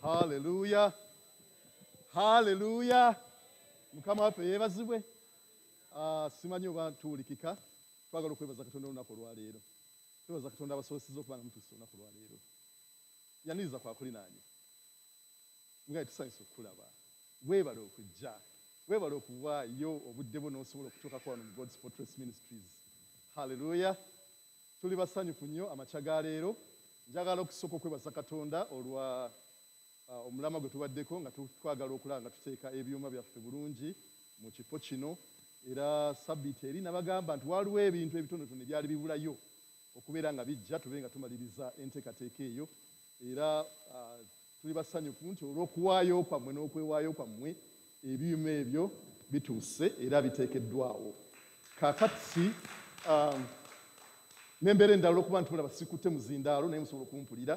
Haleluya, haleluya! Mukama waffe yeebazibwe. Simanyi oba tuwulikika. Twagala okwebaza Katonda olunaku olwaleero. Twebaza Katonda abasobosezza okuba nga mutuuse olunaku olwaleero. Yaniriza kwakulinaanye nga tusanyusa okukulaba. Weebale okujja, weebale okuwaayo obudde bwo n'osobola okutuukako wano mu God's Fortress Ministries. Haleluya! Tuli basanyufu nnyo amakya ga leero. Njagala okusooka okwebaza Katonda olwa omulamwa gwe tubaddeko nga twagala okulaba nga tuteeka ebyuma byaffe bulungi mu kifo kino. Era sabbiiti eri nabagamba nti waliwo ebintu ebitonotono ebyali bibulayo okubeera nga bijja, tube nga tumaliriza enteekateeka eyo. Era tuli basanyufu nti olw'okuwaayo kwammwe n'okwewaayo kwammwe, ebyuma ebyo bituuse era biteekeddwawo kaakati. N'embeera endala, olwokuba nti mulaba sikutte muzindaalo, naye musobola okumpulira,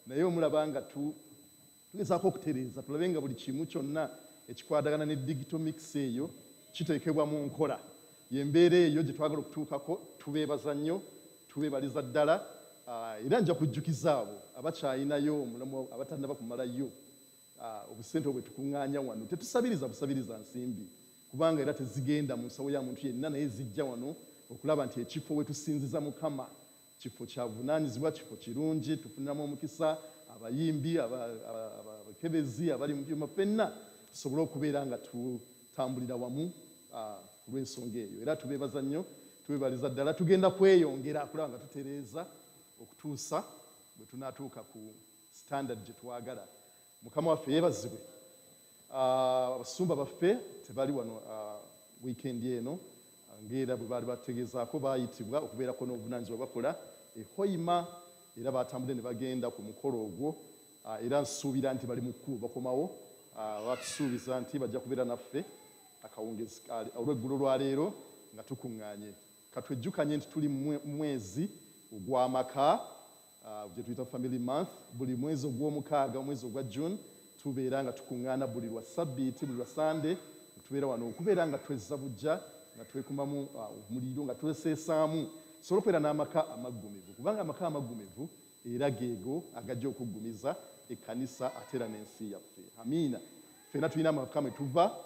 naye omulaba nga tugezaako okutereeza, tulabe nga buli kimu kyonna ekikwatagana ne digital mix eyo kiteekebwa mu nkola. Yembeera eyo gye twagala okutuukako. Tubeebaza nnyo, tubeebaliza ddala. Era nja kujjukiza abo abakyayinayo omulamwa, abatannaba kumalayo obusente obwe tukuŋŋaanya wano. Tetusabiriza busabiriza nsimbi, kubanga era tezigenda mu nsawo ya muntu yenna, naye zijja wano okulaba nti ekifo we tusinziza Mukama kifo kyavunaanyizibwa, kifo kirungi, tufuniramu omukisa, abayimbi, abakebezi, abali mu byuma, ffenna tusobole okubeera nga tutambulira wamu ku lw'ensonga eyo. Era tubeebaza nnyo, tubebaliza ddala. Tugenda kweyongera kulaba nga tutereeza okutuusa bwe tunaatuuka ku standard gye twagala. Mukama waffe yeebazibwe. Abasumba baffe tebali wano wiikendi eno, ng'era bwe baali bategeezaako. Baayitibwa okubeerako n'obuvunaanyizibwa bakola e Hoima, era batambudde ne bagenda ku mukolo ogwo. Era nsuubira nti bali mu kkubo bakomawo. Batusuubiza nti bajja kubeera naffe akawungezi olw'eggulo lwaleero nga tukuŋŋaanye. Katwejjukanye nti tuli mu mwezi ogw'amaka gye tuyita Family Month. Buli mwezi ogw'omukaaga, omwezi ogwa June, tubeera nga tukuŋŋaana buli lwa sabbiiti, buli lwa Sande tubeera wano okubeera nga twezza bujja, nga twekumamu omuliro, nga tweseesaamu, tusobole okubeera n'amaka amaggumivu, kubanga amaka amaggumivu era geego agajja okuggumiza ekkanisa ate era n'ensi yaffe. Amiina. Ffenna tulina amaka mwe tuva.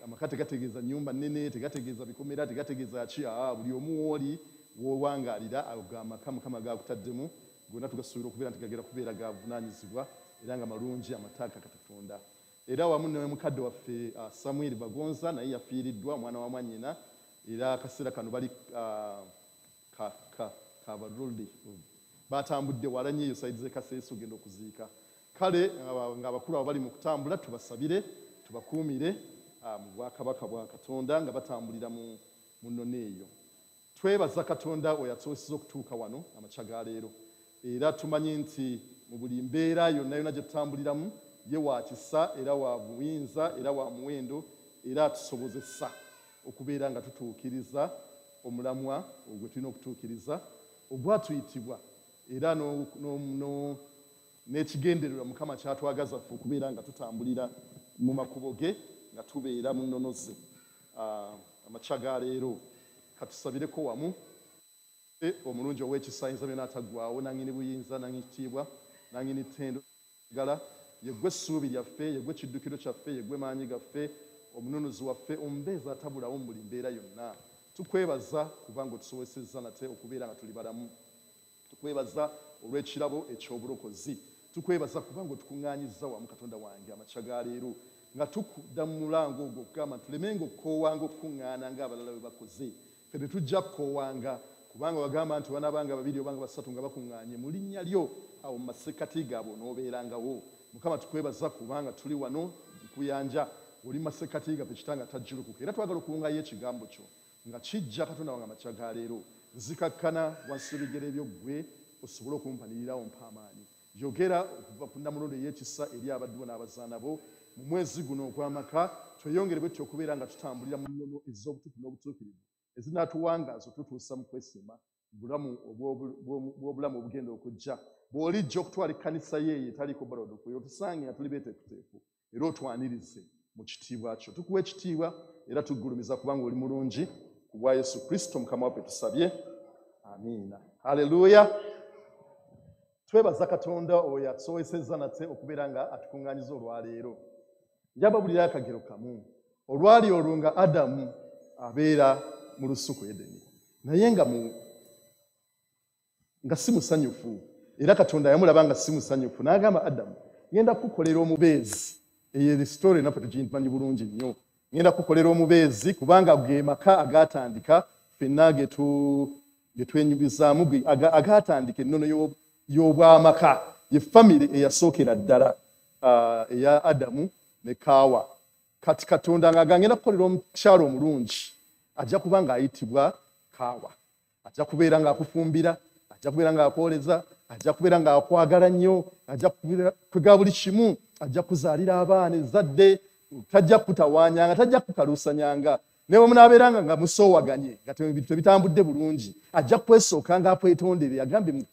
Amaka tegategeeza nyumba nnene, tegategeeza bikomera, tegategeeza ki. Buli omu wooli wowangaalira, ago gamaka Mukama gakutaddemu. Gonna tugasuubira okubeera nti gagenda kubeera gavunaanyizibwa era nga malungi, amataaka Katonda. Era wamu ne mukadde waffe Samuel Bagonza, naye yafiiriddwa omwana wa mwannyina, era akaseera kano bali Kabaruli, batambudde wala nnyo eyo side z'e Kaseesa ogenda okuziika. Kale ng'abakulu abo bali mu kutambula, tubasabire, tubakuumire mu bwakabaka bwa Katonda nga batambulira mu nnono eyo. Twebaza Katonda oyo atusobosezza okutuuka wano amakya ga leero. Era tumanyi nti mu buli mbeera yonna yonna gye tutambuliramu, ye wa kisa era wa buyinza era wa muwendo, era atusobozesa okubeera nga tutuukiriza omulamwa ogwe tulina okutuukiriza, ogwatuyitibwa, era n'ekigendererwa Mukama kyatwagaza ffe okubeera nga tutambulira mu makubo ge, nga tubeera mu nnono ze. Amakya ga leero katusabireko wamu. Omulungi ow'ekisa, ayinza byonna, ataggwawo, nanyini buyinza, nanyini kitiibwa, nanyini ttendo gala, yeggwe essuubi lyaffe, yeggwe kiddukiro kyaffe, yeggwe maanyi gaffe, omununuzi waffe, omubeezi atabulawo mu buli mbeera yonna, tukwebaza kubanga otusobosezza nate okubeera nga tuli balamu. Tukwebaza olw'ekirabo eky'obulokozi. Tukwebaza kubanga otukuŋŋaanyizza wamu, Katonda wange, amakya ga leero nga tukudda mu mulango ogwo okugamba nti tulemenga okukoowanga okukuŋŋaana ng'abalala bwe bakoze. Ffe tetujja kukoowanga, kubanga wagamba nti banaabanga babiri obanga basatu nga bakuŋŋaanye mu linnya lyo, awo mu masekkati gaabwe onoobeerangawo. Mukama, tukwebaza kubanga tuli wano nkuyanja, oli mu masekkati gaffe, Kitanga tajjulukuka, era twagala okuwungayo ekigambo kyo nga kijja. Katonda wange, amakya ga leero nzikakkana wansi w'ebigere byo ggwe osobole okumpanirirawo, mpa amaanyi. Yogera okuva ku nnamulondo ey'ekisa eri abaddu bo n'abazaana bo mu mwezi guno ogw'amaka. Tweyongere bwe tutyo okubeera nga tutambulira mu nnono ez'obutuufu n'obutuukirivu ezinaatuwangaaza otutuusa mu kwesiima bulamu bw'obulamu obugenda okujja, bw'olijja okutwala ekkanisa ye eyo etaliiko bbaladofu, otusange nga tuli beeteekuteeku era otwanirize mu kitiibwa kyo. Tukuwa ekitiibwa era tuggulumiza kubanga oli mulungi. Ku bwa Yesu Kristo Mukama waffe tusabye, amiina. Haleluya. Twebaza Katonda oyo atusobozesezza nate okubeera nga atukuŋŋaanyiza olwaleero. Njababulira akagero kamu. Olwali olwo nga Adamu abeera mu lusuku Edeni, naye nga si musanyufu. Era Katonda yamulaba nga si musanyufu, n'agamba Adamu, ngenda kukukolera omubeezi. Eyo story naffe tugimanyi bulungi nnyo. Ngenda kukukolera omubeezi kubanga ge maka agaatandika ffenna ge twenyumizaamu, agaatandika ennono y'obwamaka, ye famire eyasookera ddala eya Adamu ne Kaawa. Kati Katonda nga ngenda kukolera omukyala omulungi, ajja kuba ng'ayitibwa Kaawa, ajja kubeera ng'akufumbira, ajja kubeera ng'akwoleza, ajja kubeera ng'akwagala nnyo, ajja kuga buli kimu, ajja kuzaalira abaana ezzadde, tajja kutawaanyanga, tajja kukaluusanyanga. Ne bwe munaabeeranga nga musoowaganye, nga tebitambudde bulungi, ajja kwesooka ng'akwetondere, agambe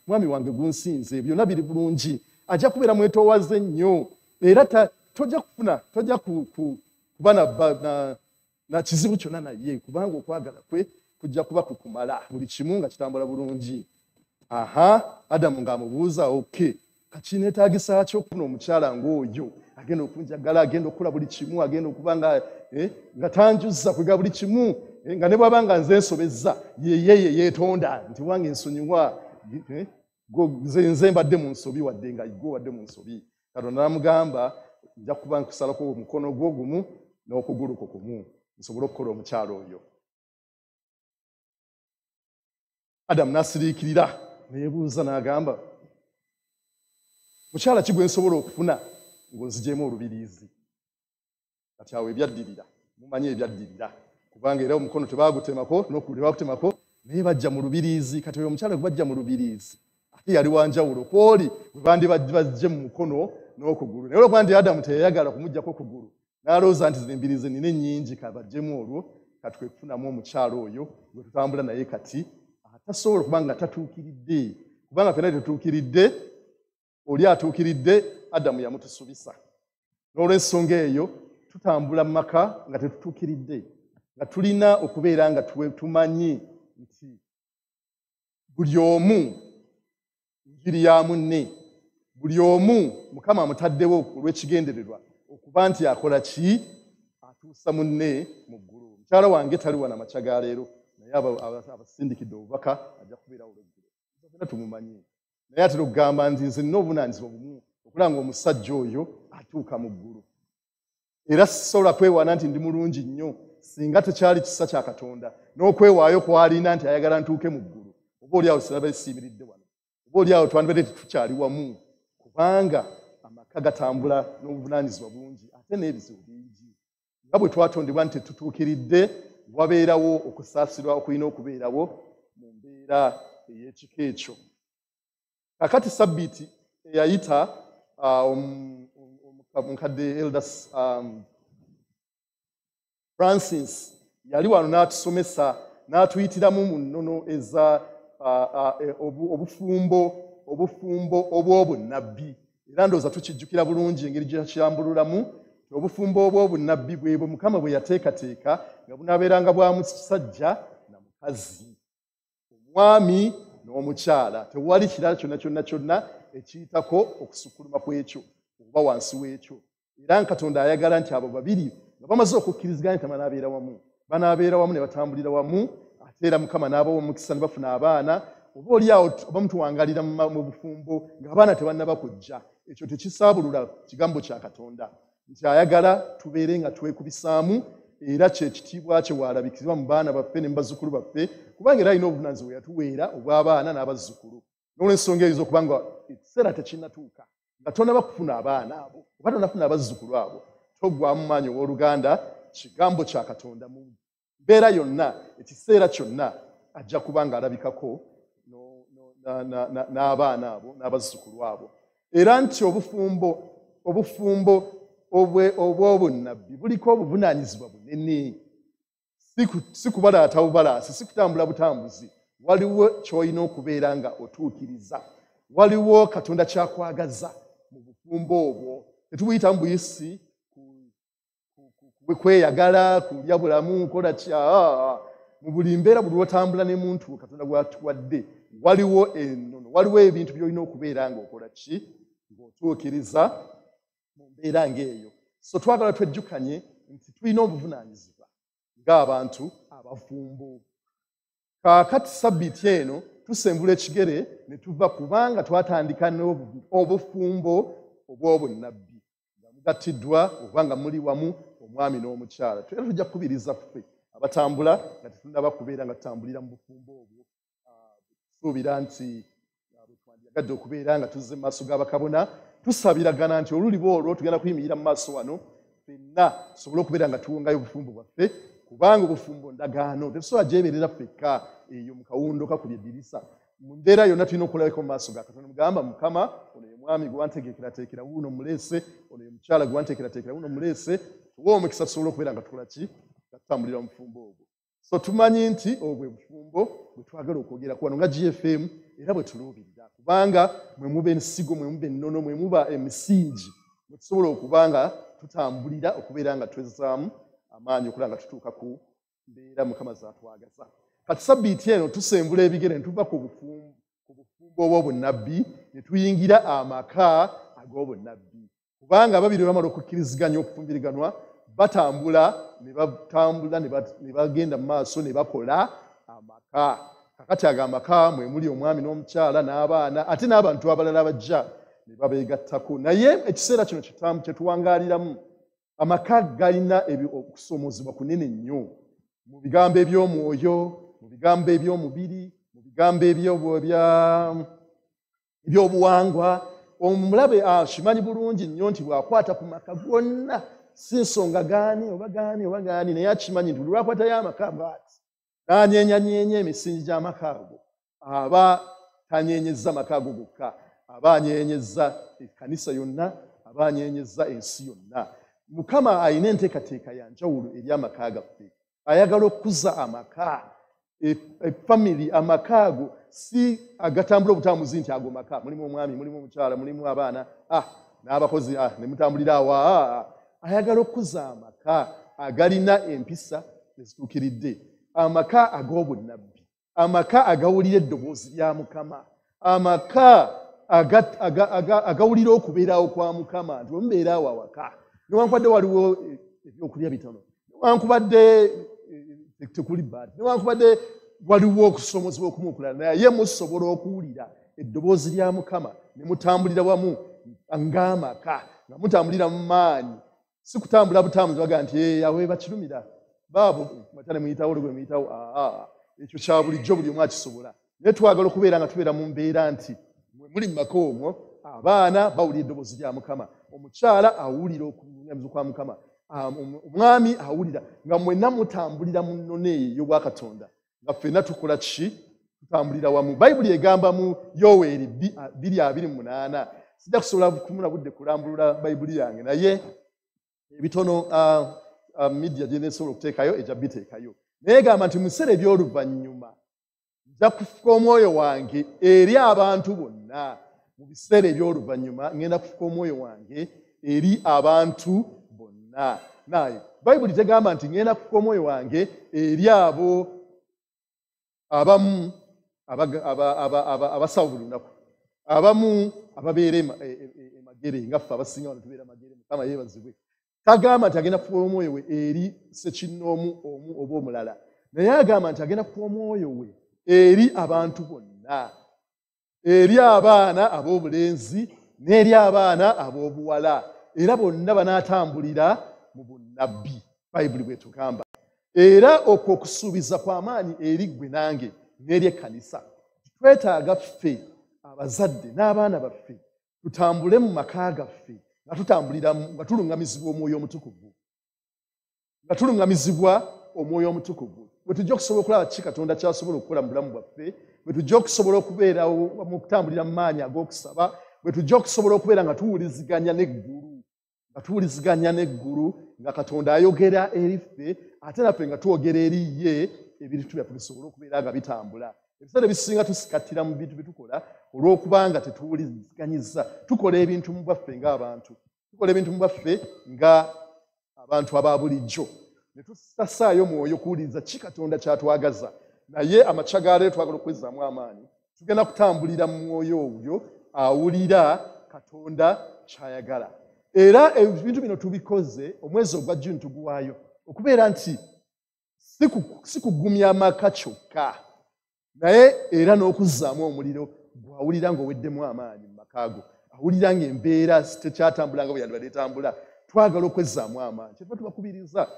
mwami wange gunsinze, byonna biri bulungi. Ajja kubeera mwetoowaze nnyo, era tojja kufuna, tojja kuba na kizibu kyonna naye, kubanga okwagala kwe kujja kuba kukumala buli kimu nga kitambula bulungi. Aha, Adamu ng'amubuuza, okay, kakineetaagisa ki okufuna omukyala ng'oyo agenda okunjagala, agenda okukola buli kimu, agenda okuba nga tanjuzza kwega buli kimu, nga ne bw'aba nga nze nsobezza, ye yeetonda nti wange nsonyiwa, nze mbadde mu nsobi wadde nga gwe wadde mu nsobi. Katonda n'amugamba, nja kuba nkusalako omukono gwo gumu n'okugulu kwo kumu, nsobole okukola omukyala oyo. Adamu n'asiriikirira, neyebuuza n'agamba, mukyala ki gwe nsobola okufuna ng'onzigyemu olubiriizi? Kati awo ebyaddirira, mumanyi ebyaddirira, kubanga era omukono tebaagutemako n'okugulu tebaagutemako, naye bajja mu lubiriizi. Kati oyo omukyala gwe bajja mu lubiriizi ate yali wanjawulo kw'oli bwe bandi bajje mu mukono n'okugulu. Naye olwokuba nti Adamu teyayagala kumuggyako kugulu, n'alowooza nti zino embiriizi nnina ennyingi, kabaggyemu olwo, kati kwe kufunamu omukyala oyo gwe tutambula naye kati atasobola okuba nga tatuukiridde, kubanga ffenna tetuukiridde, oli atuukiridde Adamu yamutusubisa. N'olw'ensonga eyo tutambula mu maka nga tetutuukiridde, nga tulina okubeera nga tumanyi nti buli omu njiri ya munne, buli omu Mukama amutaddewo olw'ekigendererwa okuba nti akola ki, atuusa munne mu ggulu. Mukyala wange tali wano amakya ga leero, naye abasindikidde obubaka ajja kubeerawo olw'eggulo. Ffenna tumumanyi, naye atera okugamba nti nze nnina obuvunaanyizibwa bumu okulaba ng'omusajja oyo atuuka mu ggulu. Era sisobola kwewaana nti ndi mulungi nnyo singa tekyali kisa kya Katonda n'okwewaayo kw'alina nti ayagala ntuuke mu ggulu. Oba oli awo sinaba siimiridde wano, oba oli awo twandibadde tetukyali wamu, kubanga amaka gatambula n'obuvunaanyizibwa bungi ate n'ebizibu bingi. Nga bwe twatondebwa nti tetutuukiridde, wabeerawo okusaasirwa okulina okubeerawo mu mbeera ey'ekika ekyo. Kakati sabbiiti eyayita, omukadde Elders Francis yali wano n'atusomesa, n'atuyitiramu mu nnono eza obufumbo obw'obunnabbi. Era ndowooza tukijjukira bulungi engeri gye yakirambululamu, obufumbo obw'obunnabbi bwe Mukama bwe yateekateeka nga bunaabeeranga bwa musajja na mukazi, omwami n'omukyala. Tewali kirala kyonna kyonna kyonna ekiyitako okusukkuluma kw'ekyo oba wansi w'ekyo. Era Katonda ayagala nti abo babiri nga bamaze okukkiriziganya nti banaabeera wamu, banaabeera wamu ne batambulira wamu, ate era Mukama n'abawa omukisa ne bafuna abaana. Oba oli awo abamu tuwangalira mu bufumbo ng'abaana tebannaba kujja. Ekyo tekisaabulula kigambo kya Katonda nti ayagala tubeere nga twekubisaamu, era kye kitiibwa kye waalabikizibwa mu baana baffe ne mu bazzukulu baffe, kubanga era alina obuvunaanyizibwa bwe yatuweera obw'abaana n'abazzukulu. N'olw'ensonga eyo okuba nga ekiseera tekinnatuuka nga tonnaba kufuna abaana abo oba tonnafuna abazzukulu abo, toggwaamu maanyi owooluganda. Kigambo kya Katonda mu mbeera yonna, ekiseera kyonna ajja kuba ng'alabikako n'abaana abo n'abazzukulu abo. Era nti obufumbo obw'obunnabbi buliko obuvunaanyizibwa bunene, si kubalaata bubalaasi, si kutambula butambuzi. Waliwo ky'olina okubeera nga otuukiriza, waliwo Katonda ky'akwagaza mu bufumbo obwo. Tetubuyitamu buyisi kweyagala, kulya bulamu, nkola kya mu buli mbeera, buli lw'otambula ne muntu Katonda gw'atuwadde, Waliwo ennono, waliwo ebintu by'olina okubeera ng'okola ki, ng'otuukiriza mu mbeera ng'eyo. So twagala twejjukanye nti tulina obuvunaanyizibwa ng'abantu abafumbo. Kaakati sabbiiti eno tusembula ekigere ne tuva, kubanga twatandika n'obufumbo obw'obunnabbi nga mugattiddwa oba nga muli wamu omwami n'omukyala. Era tujja kukubiriza ffe abatambula nga tetunnaba kubeera nga tutambulira mu bufumbo obwo. Tusuubira nti bwe twandyagadde okubeera nga tuzze mu maaso g'abakabona, tusabiragana nti oluliba olwo tugenda kuyimirira mu maaso wano ffenna tusobole okubeera nga tuwongayo obufumbo bwaffe, kubanga obufumbo ndagaano, tetusobola gyebeerera ffekka eyo mu kawundo kakubye eddirisa. Mu mbeera yonna tulina okulabika mu maaso ga Katonda, mugamba Mukama, ono ye mwami gwe wanteekerateekera, wuuno muleese, ono ye mukyala gwe wanteekerateekera, wuuno muleese, tuwe omukisa tusobole okubeera nga tukola ki, nga tutambulira mu bufumbo obwo. So tumanyi nti obwo bufumbo bwe twagala okwogerako wano nga GFM, era bwe tuluubirira, kubanga mwe muba ensigo, mwe muba ennono, mwe muba emisingi mwe tusobola okuba nga tutambulira okubeera nga twezzaamu amaanyi okulaba nga tutuuka ku mbeera Mukama z'atwagaza. Kati sabbiiti eno tusembula ebigere ne tuva ku bufumbo obw'obunnabbi ne tuyingira amaka ag'obunnabbi, kubanga ababiri bwe bamala okukkiriziganya okufumbiriganwa batambula ne batambula ne bagenda mu maaso ne bakola amaka. Kakati ago amaka mwe muli omwami n'omukyala n'abaana ate n'abantu abalala bajja ne babeegattako. Naye ekiseera kino kye tuwangaaliramu, amaka galina okusoomozebwa kunene nnyo mu bigambo eby'omwoyo, mu bigambo eby'omubiri, mu bigambo ebyobuwangwa. Omulabe akimanyi bulungi nnyo nti bw'akwata ku maka gonna, si nsonga gaani oba gaani oba gaani, naye akimanyi nti buli lw'akwatayo amaka bw'ati n'anyeenyanyeenya emisingi gy'amaka ago, aba tanyeenyezza maka ago gokka, aba anyeenyezza ekkanisa yonna, aba anyeenyezza ensi yonna. Mukama alina enteekateeka ya njawulo eri amaka gaffe. Ayagala okukuza amaka, efamily, amaka ago si agatambula obutambuzi nti ago maka, mulimu omwami, mulimu omukyala, mulimu abaana, n'abakozi, ne mutambulira awo. Ayagala okukuza amaka agalina empisa ezituukiridde, amaka ag'obunnabbi, amaka agawulira eddoboozi lya Mukama, amaka agawulira okubeerawo kwa Mukama, nti bwe mubeera awo awaka, newankubadde waliwo ebyokulya bitono, newankubadde tekuli bbaati, newankubadde waliwo okusoomozebwa okumu okulala, naye musobola okuwulira eddoboozi lya Mukama ne mutambulira wamu ng'amaka, nga mutambulira mu maanyi, si kutambula butambuzi baga nti awe bakirumira baabo matane muyitawo olugwe muyitawo. Ekyo kya bulijjo buli omu akisobola. Naye twagala okubeera nga tubeera mu mbeera nti mwe muli mu maka omwo, abaana bawulira eddoboozi lya Mukama, omukyala awulira okunyamiza kwa Mukama, omwami awulira, nga mwenna mutambulira mu nnono eyo ey'obwakatonda, nga ffenna tukola ki, tutambulira wamu. Bayibuli egamba mu Yoweeri 2:28, sijja kusobola kumula budde kulambulula Bayibuli yange, naye ebitono media gye nsobola okuteekayo ejja biteekayo. Naye egamba nti mu biseera eby'oluvannyuma nja kufuka omwoyo wange eri abantu bonna. Mu biseera eby'oluvannyuma ngenda kufuka omwoyo wange eri abantu bonna. Naye Bayibuli tegamba nti ngenda kufuka omwoyo wange eri abo abamu abasawo buli lunaku, abamu ababeera emagere nga ffe abasinga wano tubeera magere, Mukama yeebazibwe. Tagamba nti agenda kufuka omwoyo we eri ssekinnoomu omu oba omulala, naye agamba nti agenda kufuka omwoyo we eri abantu bonna, eri abaana ab'obulenzi n'eri abaana ab'obuwala, era bonna banaatambulira mu bunnabbi. Bayibuli bw'etugamba. Era okwo okusuubiza kw'amaanyi eri ggwe nange n'eri ekkanisa. Twetaaga ffe abazadde n'abaana baffe tutambule mu maka gaffe nga tutambulira nga tuluŋŋamizibwa Omwoyo Omutukuvu, nga tuluŋŋamizibwa Omwoyo Omutukuvu. Bwe tujja okusobola okulaba ki Katonda ky'asobola okukola mu bulamu bwaffe, bwe tujja okusobola okubeerawo mu kutambulira mu maanyi ag'okusaba, bwe tujja okusobola okubeera nga tuwuliziganya n'eggulu, nga tuwuliziganya n'eggulu, nga Katonda ayogera eri ffe, ate naffe nga twogera eri ye, ebintu byaffe bisobole okubeera nga bitambula. Ebiseera ebisinga tusikattira mu bintu bye tukola olw'okubanga tetuwuliziganyiza. Tukola ebintu mu bwaffe ng'abantu, tukola ebintu mu bwaffe nga abantu aba bulijjo, ne tutasaayo mwoyo kuwuliriza ki Katonda ky'atwagaza. Naye amakya ga leero twagala okwezzaamu amaanyi, Tugenda kutambulira mu mwoyo oyo awulira Katonda ky'ayagala. Era ebintu bino tubikoze omwezi ogwa June tuguwaayo okubeera nti si kugumya amaka kyokka, naye era n'okuzzaamu omuliro gw'awulira ng'oweddemu amaanyi mu maka go, awulira ng'embeera tekyatambula nga bwe yandibadde etambula. Twagala okwezzaamu amaanyi, kyetuva tubakubiriza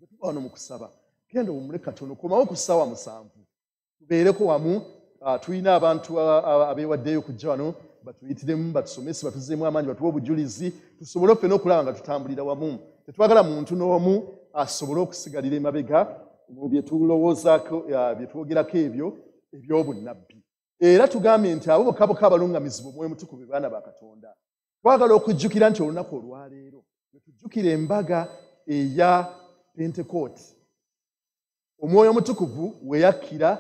tuba wano mu kusaba. Genda owummule katono, komawo ku ssaawa 7 tubeereko wamu. Tulina abantu abeewaddeyo okujja wano batuyitiremu, batusomese, batuzzeemu amaanyi, batuwe obujulizi, tusobole ffenna okulaba nga tutambulira wamu. Tetwagala muntu n'omu asobole okusigalira emabega mu bye tulowoozaako, bye twogerako ebyo eby'obunnabbi. Era tugambye nti abo bokka bokka abalungamizibwa Omwoyo Omutukuvu be baana ba Katonda. Twagala okujjukira nti olunaku olwaleero lwe tujjukira embaga eya Pentekooti, Omwoyo Omutukuvu we yakkira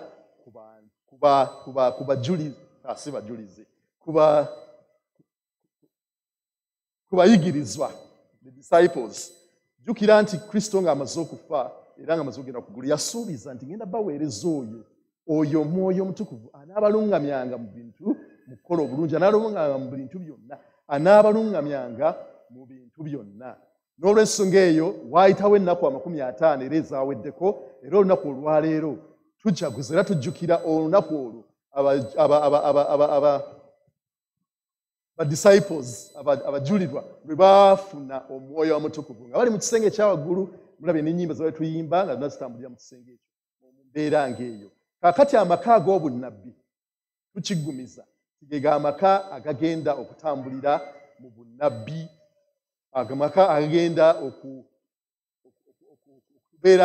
ku bayigirizwa, the disciples. Jjukira nti Kristo ng'amaze okufa era ng'amaze okugenda ku ggulu, yasuubiza nti ngenda baweereza oyo Omwoyo Omutukuvu anaabalungamyanga mu bintu, mu kukola obulungi, anaabalungamyanga mu bintu byonna, anaabalungamyanga mu bintu byonna. N'olw'ensonga eyo waayitawo ennaku 50 era ezaaweddeko, era olunaku olwaleero tujaguza era tujjukira olunaku olwo ba disciples, abajulirwa lwe baafuna Omwoyo Omutukuvu nga bali mu kisenge ekya waggulu. Mulabye n'ennyimba ze bali tuyimba nga zonna zitambulira mu kisenge ekyo, mu mbeera ng'eyo. Kaakati amaka ag'obunnabbi tukiggumiza ge amaka agagenda okutambulira mu bunnabbi, amaka agagenda okubeera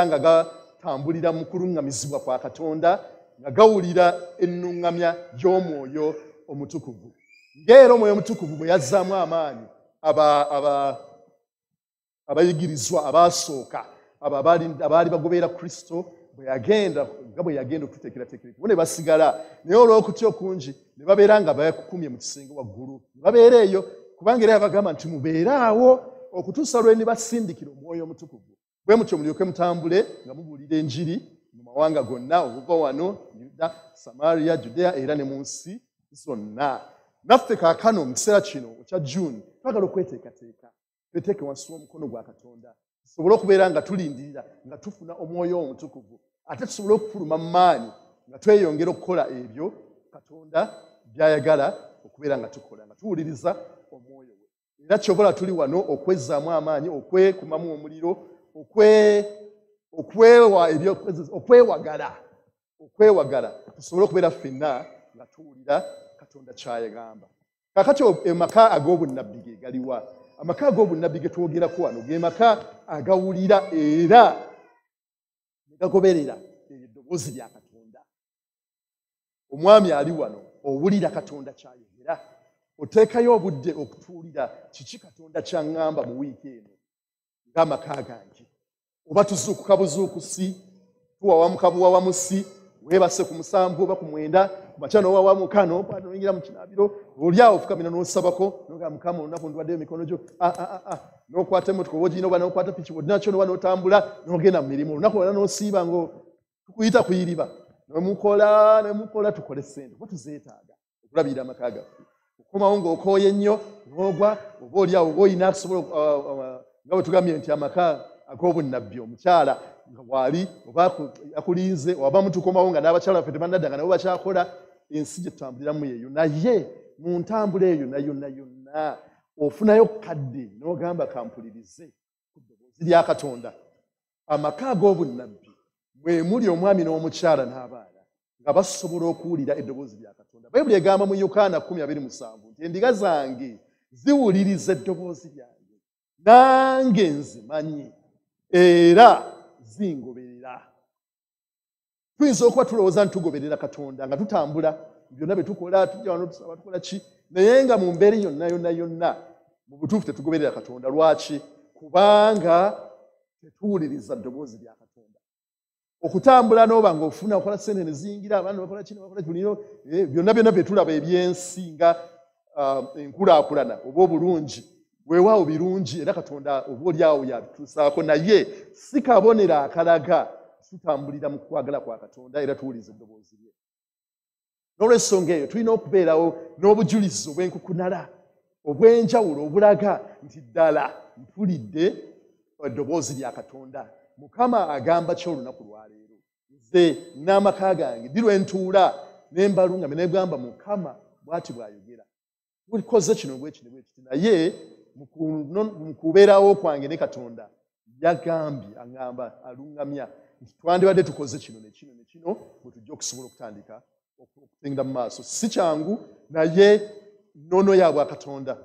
nga gatambulira mu kuluŋŋamizibwa kwa Katonda, nga gawulira ennuŋŋamya y'Omwoyo Omutukuvu. Ng'era Omwoyo Omutukuvu bwe yazzaamu amaanyi abayigirizwa abaasooka, abo abaali bagoberera Kristo, nga bwe yagenda okututeekerateekera, bo ne basigala, naye olw'okutya okungi ne babeera nga bakukumye mu kisenge waggulu, ne babeera eyo, kubanga era yabagamba nti mubeere awo okutuusa lwe ndibasindikira Omwoyo Omutukuvu, bwe mutyo mulyoke mutambule nga mubuulira enjiri mu mawanga gonna, okuva wano Yuda, Samaria, Judea era ne mu nsi zonna. Naffe kaakano mu kiseera kino ekya June twagala okweteekateeka, tweteeke wansi w'omukono gwa Katonda, tusobole okubeera nga tulindirira nga tufuna Omwoyo Omutukuvu, ate tusobole okufuluma mu maanyi nga tweyongera okukola ebyo Katonda by'ayagala okubeera nga tukola, nga tuwuliriza Omwoyo we. Era kyobola tuli wano okwezzaamu amaanyi, okwekumamu omuliro, okwewagala, tusobole okubeera ffenna nga tuwulira Katonda ky'ayagamba. Kaakati amaka ag'obunnabbi ge galiwa? Amaka ag'obunnabbi ge twogerako wano ge maka agawulira era ne gagoberera eddoboozi lya Katonda. Omwami ali wano owulira Katonda ky'ayogera, oteekayo obudde okutuulira kiki Katonda ky'aŋŋamba mu wiiki eno ng'amaka gange. Oba tuzuukuka buzuukusi, tuwawamuka buwawamusi, weebase ku 7 oba ku 9, ku makya n'owawamuka n'oyingira mu kinaabiro, oli awo ofukamira n'osabako, n'ogamba Mukama olunaku ndwaddeyo emikono gyo, n'okwata emmotoka oba ogirina oba n'okwata piki nakyo n'oba n'otambula n'ogenda mu mirimu, olunaku lwonna n'osiiba ng'okuyita kuyiriba, ne mukola tukole ssente kuba tuzeetaaga okulabirira amaka gaffe. Okomawo ng'okooye nnyo n'ogwa, oba oli awo oba olina akusobola, nga bwe tugambye nti amaka ag'obunnabbi omukyala nga bw'ali oba akulinze, oba mutukomawo nga n'abakyala baffe tebannadda nga nabo bakyakola. Ensi gye tutambuliramu eyo, naye mu ntambula eyo na yonna yonna ofunayo kadde n'ogamba kampulirize ku ddoboozi lya Katonda. Amaka ag'obunnabbi mwe muli omwami n'omukyala n'abaana nga basobola okuwulira eddoboozi lya Katonda. Bayibuli egamba mu Yokaana 10:27 nti endiga zange ziwuliriza eddoboozi lyange, nange nzimanyi era zingoberera. Tuyinza okuba tulowooza nti tugoberera Katonda nga tutambula byonna bye tukola, tujja wano tusaba, tukola ki, naye nga mu mbeera yonna yonna yonna mu butuufu tetugoberera Katonda. Lwaki? Kubanga tetuwuliriza ddoboozi lya Katonda. Okutambula n'oba ng'ofuna okola ssente ne ziyingira, abaana bakola kino, bakola kino, byonna byonna bye tulaba ebyensi nga enkulaakulana oba obulungi, weewaawo birungi era Katonda oba oli awo yabituusaako, naye si kabonero akalaga tutambulira mu kwagala kwa Katonda era tuwuliriza eddoboozi lye. N'olwensonga eyo tulina okubeerawo n'obujulizi obw'enkukunala obw'enjawulo obulaga nti ddala mpulidde eddoboozi lya Katonda. Mukama agamba ki olunaku lwaleero? Nze n'amaka gange ddi lwe ntuula ne mbalungamya ne gamba Mukama bw'ati bw'ayogera, bulikoze kino bwe kino bwe kiti, naye mu kubeerawo kwange ne Katonda yagambye, aŋŋamba, alungamya nti twandibadde tukoze kino ne kino ne kino bwe tujja okusobola okutandika okugenda mu maaso. Si kyangu, naye nnono ya bwakatonda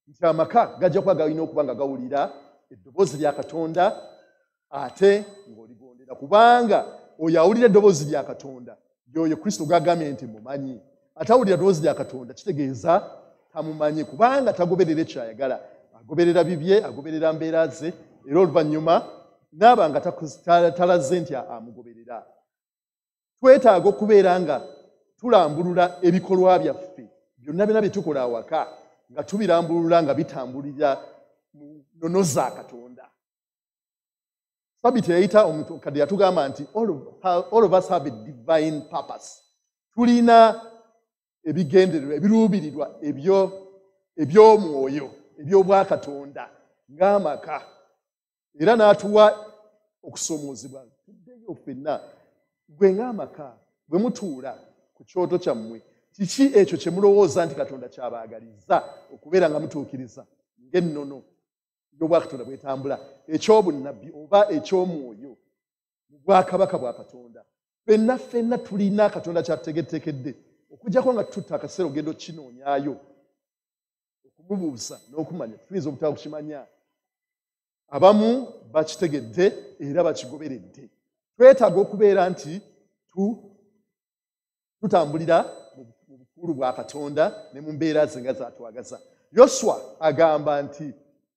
nti amaka gajja kuba galina okuba nga gawulira eddoboozi lya Katonda ate ng'oligondera, kubanga oyo awulira eddoboozi lya Katonda y'oyo Kristo gw'agambye nti mumanyi. Atawulira ddoboozi lya Katonda kitegeeza tamumanyi, kubanga tagoberera ekyayagala, agoberera bibye, agoberera mbeera ze, era oluvannyuma n'aba nga talaze nti amugoberera. Twetaaga okubeera nga tulambulula ebikolwa byaffe byonna byonna bye tukola awaka, nga tubirambulula nga bitambulira mu nnono za Katonda. Sabiti eyayita omukadde yatugamba nti all of us have a divine purpose. Tulina ebigendererwa, ebiruubirirwa eby'omwoyo, eby'obwakatonda ng'amaka. Era n'atuwa okusoomoozebwa tuddeyo ffenna, gwe ng'amaka bwe mutuula ku kyoto kyammwe, kiki ekyo kye mulowooza nti Katonda kyabaagaliza okubeera nga mutuukiriza ng'ennono y'obwakatonda bwetambula, ekyobunnabbi oba eky'omwoyo mu bwakabaka bwa Katonda. Ffenna ffenna tulina Katonda kyatutegetekedde, okuggyako nga tutta akaseera ogenda okukinoonyaayo, okumubuuza n'okumanya, tuyinza obutaba kukimanya. Abamu bakitegedde era bakigoberedde. Twetaaga okubeera nti tutambulira mu bukulu bwa Katonda ne mu mbeera ze nga zatwagaza. Yoswa agamba nti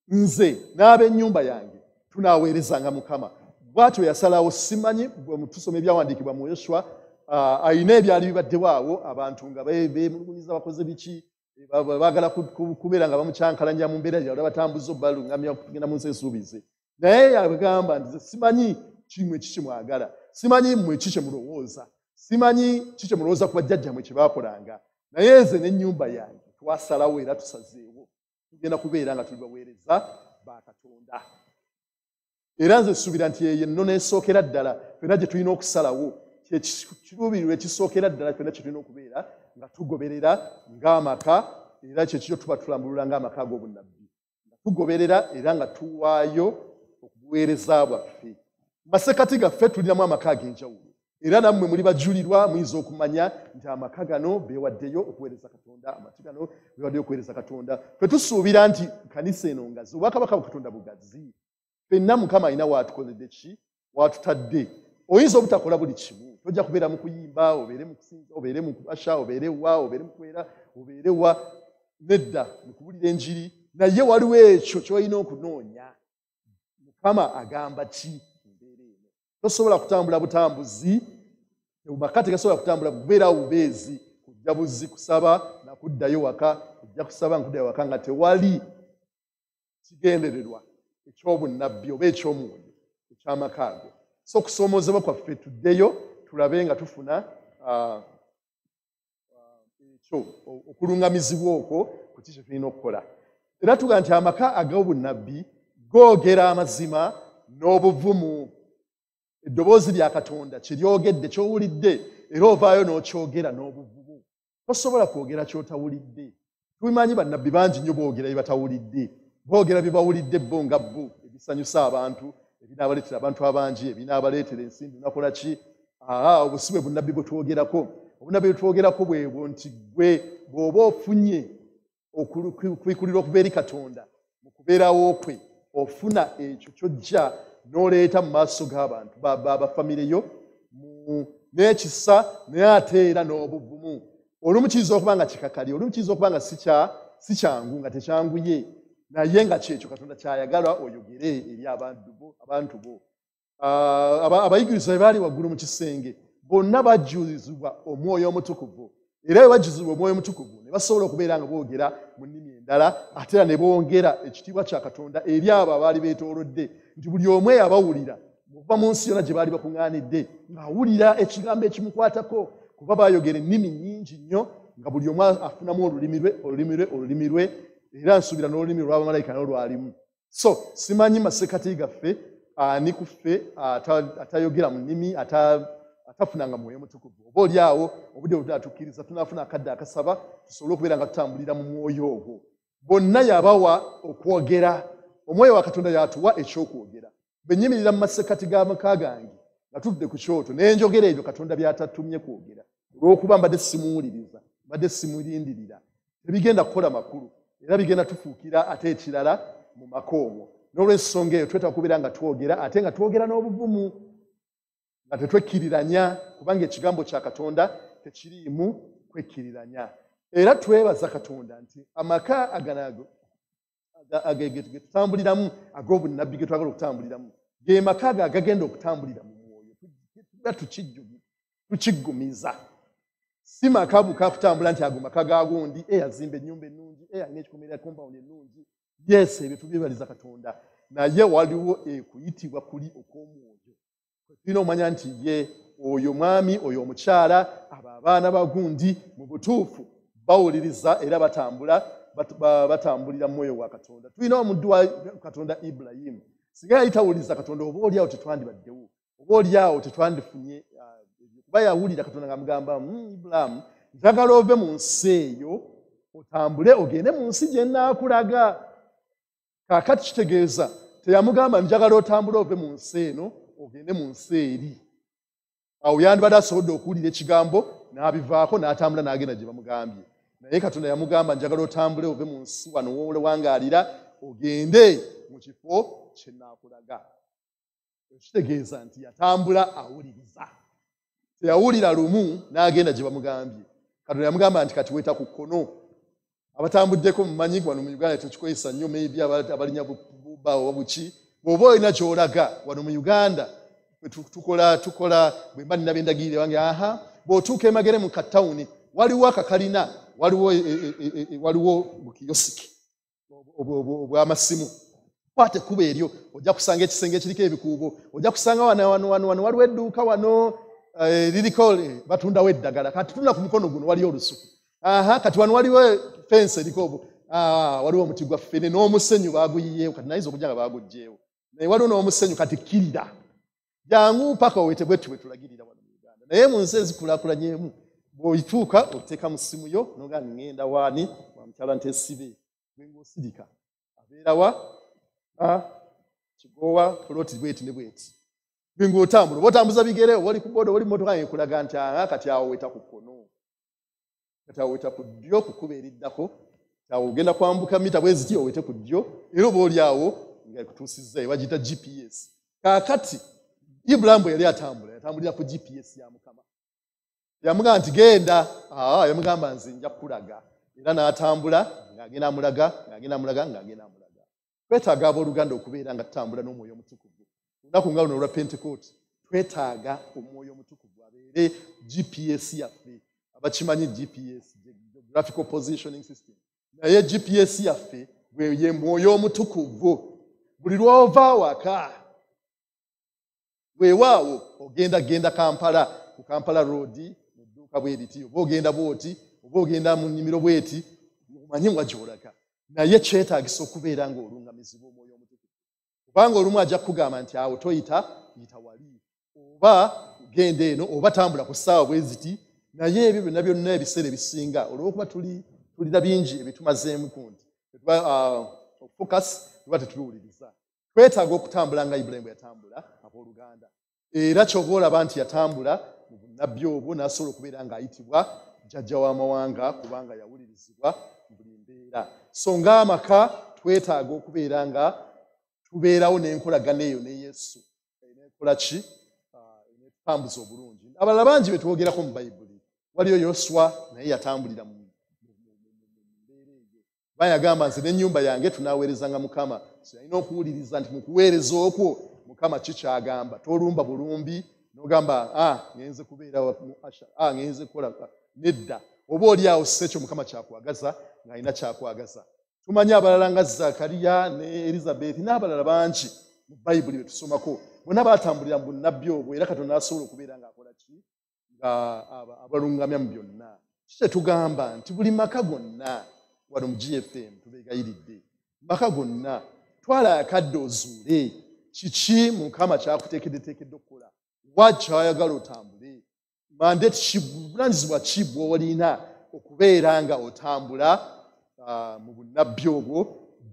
nze n'ab'ennyumba yange tunaaweerezanga Mukama. Bw'atyo yasalawo. Simanyi bwe tusoma ebyawandiikibwa mu Yoswa, ayina ebyali bibaddewo awo, abantu nga beemulugunyiza, bakoze biki, baagala kubeera nga bamukyankalanya mu mbeera gyabwe, batambuza obalungamya okugenda mu nsi ensuubize. Naye yagamba nti simanyi kimwe ki kyemwagala, simanyi mmwe ki kye mulowooza, simanyi ki kye mulowooza ku bajjajjammwe kye baakolanga, naye nze n'ennyumba yange twasalawo era tusazeewo tugenda kubeera nga tuli baweereza ba Katonda. Era nze nsuubira nti eyo ennono esookera ddala ffenna gye tulina okusalawo, kiruubirirwa ekisookera ddala ffenna kye tulina okubeera nga tugoberera ng'amaka, era kye kyo tuba tulambulula ng'amaka ag'obunnabbi, nga tugoberera era nga tuwaayo obuweereza bwaffe. Mu masekkati gaffe tulinamu amaka ag'enjawulo, era nammwe muli bajulirwa, muyinza okumanya nti amaka gano beewaddeyo okuweereza Katonda, amaka gano beewaddeyo okuweereza Katonda. Ffe tusuubira nti kanisa eno ngazi, obwakabaka bwa Katonda bugazi, ffenna Mukama alina waatukoledde ki, waatutadde. Oyinza obutakola buli kimu, tojja kubeera mu kuyimba, obeere mu kusinza, obeere mu kubasha, obeere wa, obeere mu kwera, obeere wa, nedda mu kuwulira enjiri, naye waliwo ekyo ky'olina okunoonya. Mukama agamba ki embeera eno? Tosobola kutambula butambuzi, maka tegasobola kutambula kubeerawo bubeezi, kujja buzzi kusaba nakuddayo waka, kujja kusaba nakuddayo waka nga tewali kigendererwa ekyobunnabbi oba eky'omwoyo eky'amaka ago. So okusoomoozebwa kwaffe tuddeyo tulabe nga tufuna ekyo okulungamizibwa okwo ku ki kye tulina okukola. Era tugamba nti amaka ag'obunnabbi googera amazima n'obuvumu. Eddoboozi lya Katonda kye lyogedde, ky'owulidde, era ovaayo n'okyogera n'obuvumu. Tosobola kwogera ky'otawulidde. Tubimanyi bannabbi bangi nnyo boogera bye batawulidde, boogera bye bawulidde bo nga bo, ebisanyusa abantu, ebinaabaleetera abantu abangi, ebinaabaleetera ensimbi, nakola ki? Obwo si bwe bunnabbi bwe twogerako. Obunnabbi bwe twogerako bwebwo nti gwe bw'oba ofunye okubikkulirwa okuva eri Katonda mu kubeerawo kwe, ofuna ekyo ky'ojja n'oleeta mu maaso g'abantu bafamire yo n'ekisa, naye ate era n'obuvumu. Olumu kiyinza okuba nga kikakali, olumu kiyinza okuba nga si kyangu, nga tekyanguye, naye nga kyekyo Katonda kyayagala oyogere eri abantu bo. Abayigirizwa bwe baali waggulu mu kisenge, bonna bajjuzibwa Omwoyo Omutukuvu. Era bwe bajjuzibwa Omwoyo Omutukuvu, ne basobola okubeera nga boogera mu nnimi endala, ate era ne bongera ekitiibwa kya Katonda eri abo abaali beetoolodde, nti buli omu eyabawulira okuva mu nsi yonna gye baali bakuŋŋaanidde ng'awulira ekigambo ekimukwatako, Kuba baayogera ennimi nnyingi nnyo nga buli omu afunamu olulimi lwe, olulimi lwe, olulimi lwe, era nsuubira n'olulimi lw'abamalayika nalwo lwalimu. So simanyi masekati gaffe ani ku ffe atayogera mu nnimi, atafunanga mwoyo mutukuvu. Oba oli awo obudde bwe tunaatukkiriza tunaafuna akadde akasaba tusobole okubeera nga tutambulira mu mwoyo ogwo. Bonna yabawa okwogera, omwoyo wa Katonda yatuwa ekyokwogera. Bwe nnyimirira mu masekkati g'amaka gange nga tutudde ku kyoto ne njogera ebyo Katonda by'atatumye kwogera, olw'okuba mbadde simuwuliriza, mbadde simulindirira, tebigenda kukola makulu era bigenda tufuukira ate ekirala mu maka omwo. N'olw'ensonga eyo twetaaga okubeera nga twogera, ate nga twogera n'obuvumu, nga tetwekkiriranya, kubanga ekigambo kya Katonda tekiriimu kwekkiriranya. Era twebaza Katonda nti amaka aganago ge tutambuliramu ag'obunnabbi ge twagala okutambuliramu ge maka ago agagenda okutambulira mu mwoyo. Tuba tukiggumiza. Si maka buka kutambula nti ago maka ga gundi, azimba ennyumba ennungi, alina ekikomera compound ennungi. Yes, ebyo tubyebaliza Katonda, naye waliwo ekuyitibwa kuli okw'omwoyo. Tulina okumanya nti ye oyo mwami, oyo omukyala, abo abaana ba gundi mu butuufu bawuliriza era batambulira mu mwoyo wa Katonda. Tulina omuddu wa Katonda Ibulayimu. Singa yali tawuliriza Katonda, oba oli awo tetwandibaddewo, oba oli awo tetwandifunye, kuba yawulira Katonda ng'amugamba, Ibulayimu, njagala ove mu nsi eyo otambule ogende mu nsi gye nnaakulaga. Kaakati kitegeeza teyamugamba njagala otambule ove mu nsi eno ogende mu nsi eri. Awo yandibadde asobodde okuwulira ekigambo n'abivaako n'atambula n'agenda gye bamugambye. Naye Katonda yamugamba njagala otambule ove mu nsi wano w'owangaalira ogende mu kifo kye nnaakulaga. Ekitegeeza nti yatambula awuliriza. Teyawulira lumu n'agenda gye bamugambye. Katonda yamugamba nti kati weeta ku kkono. Abatambuddeko mumanyi wano mu Uganda tekikozesa nnyo, maybe abalinya buba oba buki. Bw'oba olina ky'olaga wano mu Uganda, tukola bwe mba nina bendagirire wange, aha, bw'otuuka emagere mu katawuni, waliwo akakalina, waliwo bukiyosiki obw'amasimu. Kwata ekkubo eryo, ojja kusanga ekisenge ekiriko ebikuubo, ojja kusanga wano, wano, wano, wano, waliwo edduuka wano, liriko, batundawo eddagala. Kati tunula ku mukono guno waliyo olusuku. Aha, kati wano waliwo fence eriko obu, waliwo omuti gwa ffene n'omusenyu baaguyiyeewo, kati nayinza okujja nga baaguggyeewo. Naye waliwo n'omusenyu, kati kkirira. Jangu paka owete bwe tuli bwe tulagirira wano mu Uganda. Naye mu nsi ezikulaakulanyeemu, bw'oyituuka oteeka mu ssimu yo, n'ogamba ŋŋenda waani, wa mukyala Ntesibe. Gwe ng'osirika. Abeera wa? Kigoowa, poloti bweti ne bweti. Gwe ng'otambula, oba otambuza bigere, oba oli ku boda, oba oli mu mmotoka, ng'ekulaga nti, aha, kati awo weta ku kkono. Kati awo weta ku ddyo, ku kkubo eriddako. Kati awo ogenda kwambuka mita bwe ziti, owete ku ddyo, era oba oli awo nga ekutuusizza, bagiyita GPS. Kaakati Ibulayimu bwe yali atambula, yatambulira ku GPS ya Mukama. Yamugamba nti genda, yamugamba nze nja kukulaga. Era n'atambula, ng'agenda amulaga, ng'agenda amulaga, ng'agenda amulaga. Twetaaga abooluganda okubeera nga tutambula n'omwoyo omutukuvu. Olunaku nga luno olwa Pentekooti, twetaaga omwoyo omutukuvu abeere GPS yaffe. Abakimanyi GPS, Geographical Positioning System. Naye GPS yaffe bwe ye mwoyo omutukuvu. Buli lw'ova awaka, weewaawo ogenda genda Kampala, ku Kampala Road, mu dduuka bwe riti, oba ogenda bw'oti, oba ogenda mu nnimiro bw'eti, omanye wa gy'olaga. Naye kyetaagisa okubeera ng'olungamizibwa omwoyo omutukuvu. Kubanga olumu ajja kukugamba nti awo toyita, yita wali. Oba genda eno, oba tambula ku ssaawa bwe ziti. Naye ebyo byonna byonna ebiseera ebisinga, olw'okuba tulina bingi ebitumazeemu ku nti, focus, tuba tetubiwuliriza. Twetaaga okutambula nga Ibulayimu bwe yatambula, abooluganda. Era ky'oba olaba nti yatambula mu bunnabbi obwo n'asobola okubeera ng'ayitibwa jjajja w'amawanga, kubanga yawulirizibwa mu buli mbeera. So ng'amaka twetaaga okubeera nga tubeerawo n'enkolagana eyo ne Yesu. Eneekola ki? Eneetutambuza obulungi. Abalala bangi be twogerako mu Bayibuli. Waliyo Yoswa, naye yatambulira mu mbeera eyo. Kuba yagamba nze n'ennyumba yange tunaaweerezanga Mukama. So yalina okuwuliriza nti mu kuweereza okwo Mukama ki ky'agamba. Tolumba bulumbi n'ogamba, ngenze kubeera mu Asha, ngenze kukola, nedda. Oba oli awo si ekyo Mukama kyakwagaza, ng'alina kyakwagaza. Tumanyi abalala nga Zakariya ne Elizabeth n'abalala bangi mu Bayibuli be tusomako. Bonna baatambulira mu bunnabbi obwo, era Katonda asobola okubeera ng'akola ki? nga abalungamya mu byonna. Kikyetugamba nti buli maka gonna wano mu GFM tubeegayiridde, maka gonna twala akadde ozuule kiki Mukama kyakuteekeddeteekedde okukola, wa kyayagala otambule, mandate ki, buvunaanyizibwa ki bw'olina okubeera nga otambula mu bunnabbi obwo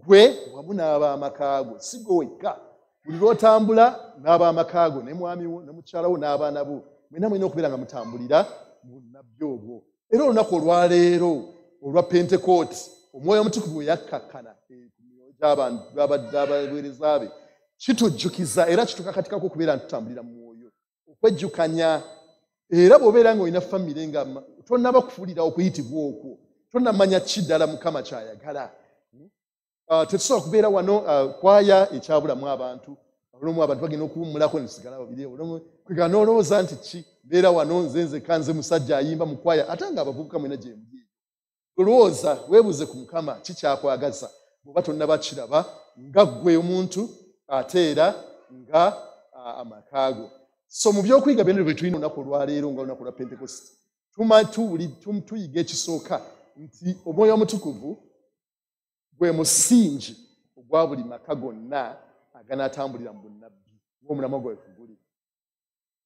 gwe wamu n'ab'amaka go. Si gwe wekka, buli lw'otambula n'ab'amaka go ne mwami wo ne mukyala wo n'abaana bo, mwenna mulina okubeera nga mutambulira mu bunnabbi obwo. Era olunaku olwaleero olwa Pentekooti, Omwoyo Omutukuvu bwe yakkakkana ku myoyo gy'abaweereza be, kitujjukiza era kitukakatikako okubeera nga tutambulira mu mwoyo, okwejjukanya. Era bw'obeera ng'olina famire nga tonnaba kufuulira okuyitibwa okwo, tonnamanya ki ddala Mukama ky'ayagala. Tetusobola kubeera wano kwaya ekyabulamu abantu, olumu abantu bagenda okuwummulako ne tusigala babiri, olumu kwegamba n'olowooza nti ki mbeera wano nze nzekka, nze musajja ayimba mu kwaya, ate nga abavubuka mwena gye muli. Olowooza weebuuze ku Mukama ki kyakwagaza bw'oba tonnaba kiraba nga ggwe omuntu ate era nga amaka go. So mu by'okuyiga byonna bye tulina olunaku olwaleero nga olunaku lwa Pentekoste, tuyiga ekisooka nti Omwoyo Omutukuvu gwe musingi ogwa buli maka gonna aganaatambulira mu bunnabbi ng'omulamwa gwaffe guli.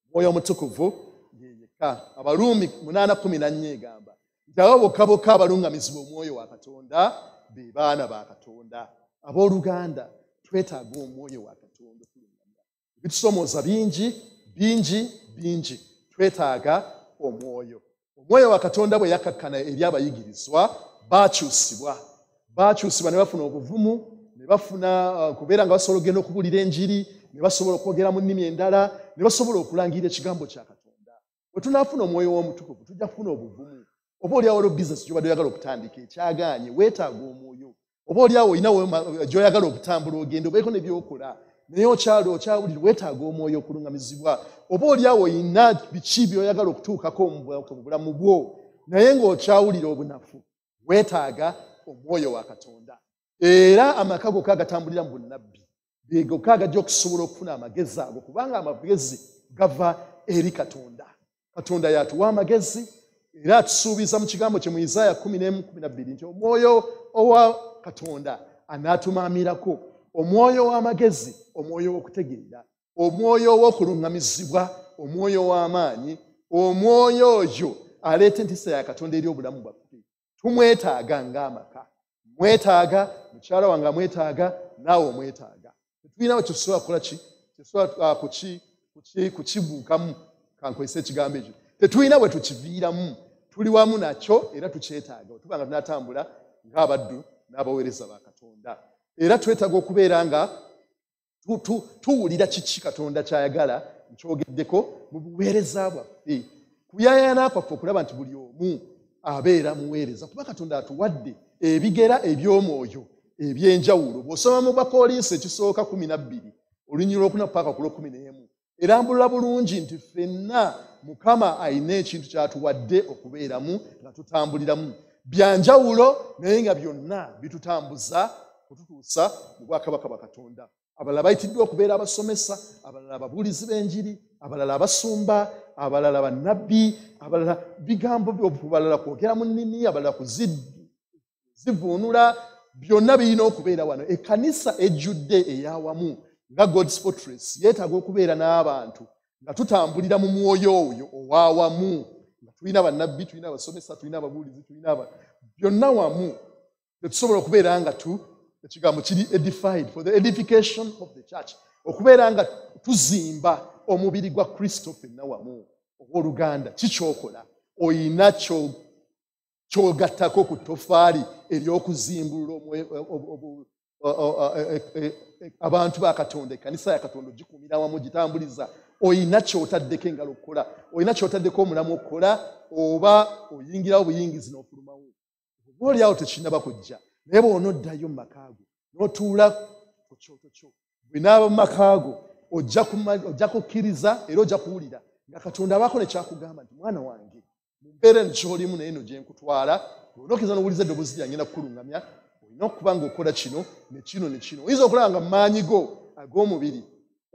Omwoyo Omutukuvu ye yekka. Abaruumi 8:14 egamba nti abo bokka bokka abalungamizibwa Omwoyo wa Katonda be baana ba Katonda. Abooluganda, twetaaga Omwoyo wa Katonda okulungamya. Ebitusomooza bingi bingi bingi, twetaaga Omwoyo. Omwoyo wa Katonda bwe yakkakkana eri abayigirizwa, baakyusibwa. Baakyusibwa ne bafuna obuvumu, ne bafuna kubeera nga basobola okugenda okubuulira enjiri, ne basobola okwogera mu nnimi endala, ne basobola okulangirira ekigambo kya Katonda. Bwe tunaafuna Omwoyo w'Omutukuvu, tujja kufuna obuvumu. Oba oliawo waliwo bizinesi gy'obadde oyagala okutandika ekyagaanye, weetaaga Omwoyo. Oba oliawo olina gy'oyagala okutambula ogenda obeeko ne by'okola, naye okyawulira weetaaga Omwoyo okulungamizibwa. Oba oliawo olina biki by'oyagala okutuukako mu bulamu bwo, naye ng'okyawulira obunafu, weetaaga Omwoyo wa Katonda. Era amaka gokka agatambulira mu bunnabbi ge gokka agajja okusobola okufuna amagezi ago, kubanga amagezi gava eri Katonda. Katonda y'atuwa amagezi, era atusuubiza mu kigambo kye mu Isaaya 11:12 nti Omwoyo owa Katonda anaatumaamirako, omwoyo w'amagezi, omwoyo w'okutegeera, omwoyo w'okuluŋŋamizibwa, omwoyo w'amaanyi, omwoyo oyo aleeta entiisa ya Katonda eri obulamu bwaffe. Tumwetaaga ng'amaka, mwetaaga mukyala wange amwetaaga, naawe omwetaaga. Tetulina we tusobola kukola ki, tetusobola kukibuukamu, kankozese ekigambo ekyo. Tetulina bwe tukiviiramu, tuli wamu nakyo era tukyetaaga. Bwe tuba nga tunatambula ng'abaddu n'abaweereza ba Katonda, era twetaaga okubeera nga tuwulira kiki Katonda ky'ayagala, nkyogeddeko mu buweereza bwaffe. Kuyayaana kwaffe okulaba nti buli omu abeera muweereza, kuba Katonda atuwadde ebigera eby'omwoyo eby'enjawulo. Bw'osoma mu Bakkolinso ekisooka 12, olunyiriri lwokuna paka ku lw'ekkumi n'emu, erambulula bulungi nti ffenna Mukama alina ekintu ky'atuwadde okubeeramu nga tutambuliramu. Bya njawulo naye nga byonna bitutambuza kututuusa mu bwakabaka bwa Katonda. Abalala bayitiddwa okubeera abasomesa, abalala ababuulizi b'enjiri, abalala abasumba, abalala bannabbi, abalala bigambo abalala kwogera mu nnimi, abalala kuzivuunula. Byonna birina okubeera wano. Ekkanisa ejjudde ey'awamu nga God's Fortress yeetaaga okubeera n'abantu nga tutambulira mu mwoyo oyo ow'awamu, nga tulina bannabbi, tulina abasomesa, tulina ababuulizi, tulina byonna wamu. Tetusobola okubeera nga ekigambo kiri edified for the edification of the church, okubeera nga tuzimba omubiri gwa Kristo ffenna wamu. Owooluganda, kikyokola oyina kyogattako ku ttofaali ery'okuzimbulula abantu ba Katonda, ekkanisa ya Katonda ogikuumira wamu, ogitambuliza. Oyina ky'otaddeko engalo okukola, oyina ky'otaddeko omulamu okukola, oba oyingirawo buyingizi n'ofulumawo. Oba oliawo tekinnaba kujja, naye bw'onoddayo mu maka go n'otuula ku kyoto kyo, bwe naaba mu maka go ojja kukkiriza era ojja kuwulira nga Katonda abaako ne kyakugamba nti mwana wange, mu mbeera eno ky'olimu naye eno gye nkutwala, bw'onokkiriza n'owuliza eddoboozi lyange ngenda kukulungamya, olina okuba ng'okola kino ne kino ne kino. Oyinza okulaba nga mu maanyi go ag'omubiri,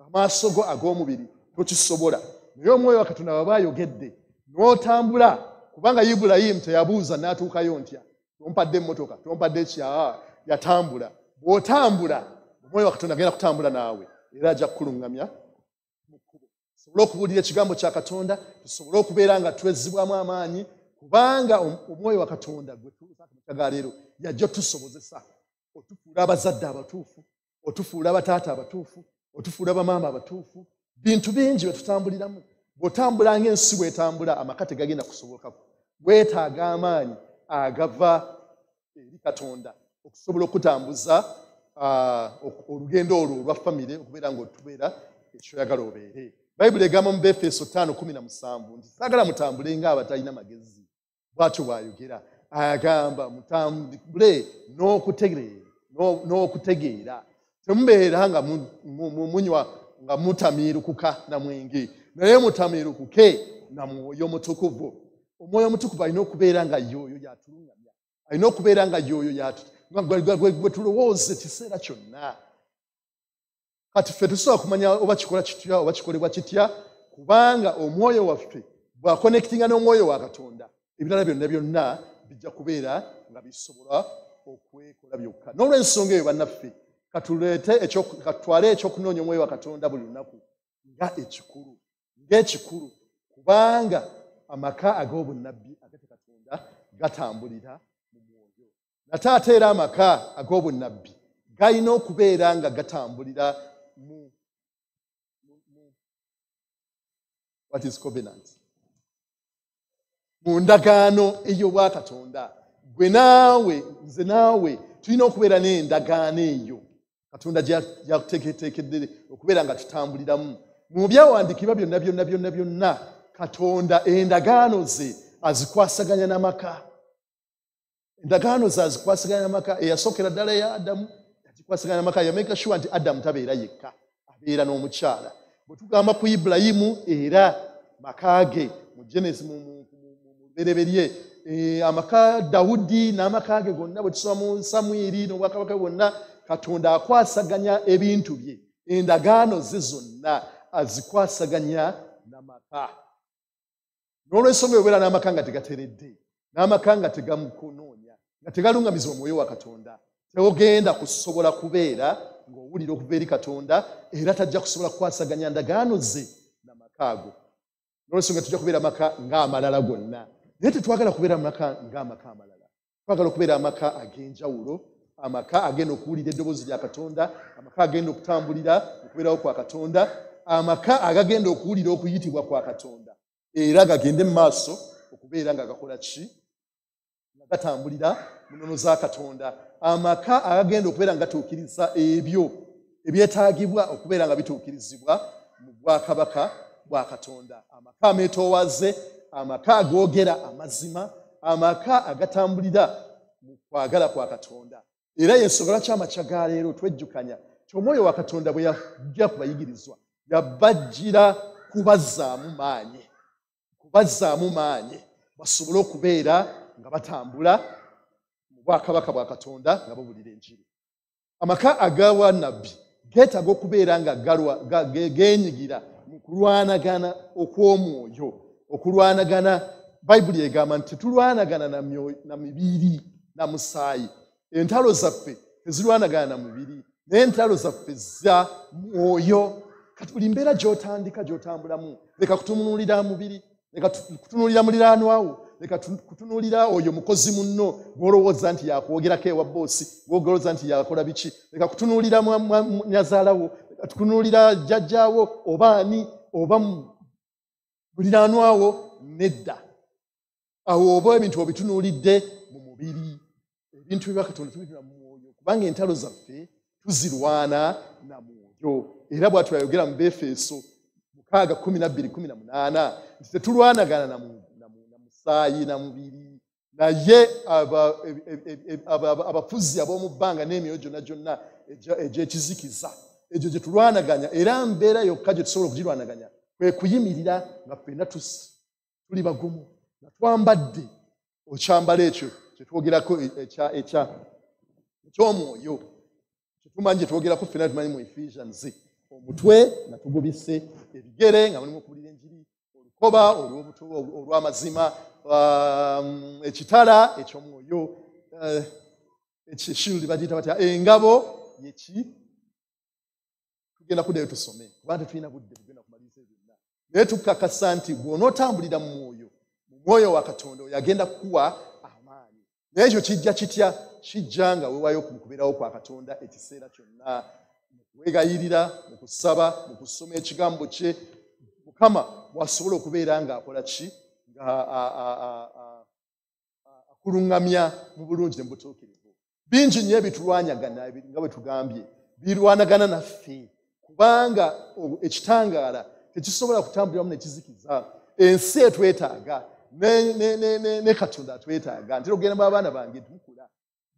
amaaso go ag'omubiri tokisobola, naye Omwoyo wa Katonda bw'aba ayogedde N'otambula, kubanga Ibulayimu teyabuuza n'atuukayo ntya, tompadde emmotoka, tompadde kya, yatambula. Bw'otambula, Omwoyo wa Katonda agenda kutambula naawe, era ajja kukuluŋŋamya mu kkubo. Tusobole okubuulira ekigambo kya Katonda, tusobole okubeera nga twezzibwamu amaanyi, kubanga Omwoyo wa Katonda gwe tusaga leero yajja otusobozesa otufuula abazadde abatuufu, otufuula abataata abatuufu, otufuula bamaama abatuufu. Bintu bingi bye tutambuliramu. Bw'otambula ng'ensi bw'etambula, amaka tegagenda kusoboka. Weetaaga amaanyi agava eri Katonda okusobola okutambuza olugendo olwo olwa famire, okubeera ng'otubeera ekyoyagala obeere. Bayibuli egamba mu Befeso 5:17 nti saagala mutambule ng'abatalina magezi. Bw'atyo bw'ayogera, agamba mutambule n'okutegeera. Temubeera nga munywa nga mutamiirukuka na mwenge, naye mutamiirukuke na Mwoyo Mutukuvu. Omwoyo Omutukuvu alina okubeera nga y'oyo y'atulungamya, alina okubeera nga y'oyo gwe tulowooza ekiseera kyonna. Kati ffe tusobola kumanya oba kikola kitya oba kikolebwa kitya, kubanga omwoyo waffe bw'akonekitinga n'omwoyo wa Katonda, ebirala byonna byonna bijja kubeera nga bisobola okwekola byokka. N'olw'ensonga eyo bannaffe, katutwale ekyokunoonya omwoyo wa Katonda buli lunaku nga ekikulu, ng'ekikulu, kubanga amaka ag'obunnabbi agatya Katonda gatambulira mu mwoyo. Nate ate era amaka ag'obunnabbi galina okubeera nga gatambulira mu what is covenant? Mu ndagaano ey'obwakatonda. Gwe naawe, nze naawe, tulina okubeera n'endagaano eyo Katonda gy'akuteeketeekedde okubeera nga tutambuliramu. Mu byawandiikibwa byonna byonna byonna byonna, Katonda endagaano ze azikwasaganya n'amaka. Endagaano ze azikwasaganya n'amaka. Eyasookera ddala eya Adamu yagikwasaganya n'amaka, yameka sure nti Adamu tabeera yekka, abeera n'omukyala. Bwe tugamba ku Ibulayimu, era maka ge mu Genesis, mu Lubereberye, amaka Dawudi n'amaka ge gonna, bwe tusoma mu Samwiri n'obwakabaka bwonna, Katonda akwasaganya ebintu bye, endagaano ze zonna azikwasaganya n'amaka. N'olw'ensonga eyo, obeera n'amaka nga tegateredde, n'amaka nga tegamukunoonya, nga tegalungamizibwa Mwoyo wa Katonda, teogenda kusobola kubeera ng'owulira okuva eri Katonda, era tajja kusobola kukwasaganya ndagaano ze n'amaka ago. N'olw'ensonga tujja kubeera amaka ng'amalala gonna, naye tetwagala kubeera amaka ng'amaka amalala. Twagala okubeera amaka ag'enjawulo, amaka agenda okuwulira eddoboozi lya Katonda, amaka agenda okutambulira okubeerawo kwa Katonda, amaka agagenda okuwulira okuyitibwa kwa Katonda, era gagende mu maaso okubeera nga gakola ki? Nga gatambulira mu nnono za Katonda. Amaka agagenda okubeera nga gatuukiriza ebyo ebyetaagibwa okubeera nga bituukirizibwa mu bwakabaka bwa Katonda. Amaka ameetoowaze, amaka agoogera amazima, amaka agatambulira mu kwagala kwa Katonda. Era y'ensonga lwaki amakya ga leero twejjukanya nti Omwoyo wa Katonda bwe yajja ku bayigirizwa, yabajjira kubazzaamu maanyi, kubazzaamu maanyi basobole okubeera nga batambula mu bwakabaka bwa Katonda nga babulira enjiri. Amaka agawa nabbi geetaaga okubeera nga geenyigira mu kulwanagana okw'omwoyo, okulwanagana. Bayibuli egamba nti tetulwanagana na mibiri na musaayi. Entalo zaffe tezirwanagana na mubiri, naye entalo zaffe za mwoyo. Kati buli mbeera gy'otandika gy'otambulamu, leka kutunuulira mubiri, leka kutunuulira muliraanwa wo, leka kutunuulira oyo mukozi munno gw'olowooza nti yakwogerako ewa bboosi, gw'olowooza nti yakola biki, leka kutunuulira nnyazaala wo, leka kutunuulira jjajjaawo oba ani oba muliraanwa wo. Nedda, awo oba ebintu obitunuulidde mu mubiri. Ebintu bya Katonda tubituna mu mwoyo, kubanga entalo zaffe tuzirwana na mwoyo. Era bw'atyo ayogera mu Befeso 6:12-18 nti tetulwanagana na musaayi na mubiri, naye abafuzi ab'omu bbanga n'emyoyo gyonna gyonna egy'ekizikiza, egyo gye tulwanaganya. Era mbeera yokka gye tusobola okugirwanaganya kwe kuyimirira nga ffenna tuli bagumu, nga twambadde okyambalo ekyo kye twogerako eky'omwoyo, kyetumanyi gye twogerako ffenna, tumanyi mu Ephesians, omutwe nga tugubise, ebigere nga mulimu okubulira enjiri, Olukoba olw'amazima, ekitala eky'omwoyo, ekishield bagiyita batya, engabo yeki. Tugenda kuddayo tusome kubanga tetulina budde kugenda kumaliriza byonna, naye tukakasa nti bw'onootambulira mu mwoyo, mu mwoyo wa Katonda, oyo agenda kukuwa amaanyi. Naye ekyo kijja kitya? Kijja nga weewaayo ku kubeerawo kwa Katonda ekiseera kyonna, mu kwegayirira, mu kusaba, mu kusoma ekigambo kye. Mukama bw'asobola okubeera ng'akola ki? Nga akuluŋŋamya mu bulungi ne mu butuukirivu. Bingi nnyo ebitulwanyagana, nga bwe tugambye, birwanagana naffe, kubanga ekitangaala tekisobola kutambuliramu nekizikiza. Ensi etwetaaga, ne Katonda atwetaaga. Ntera okugenda mu abaana bange tumukula,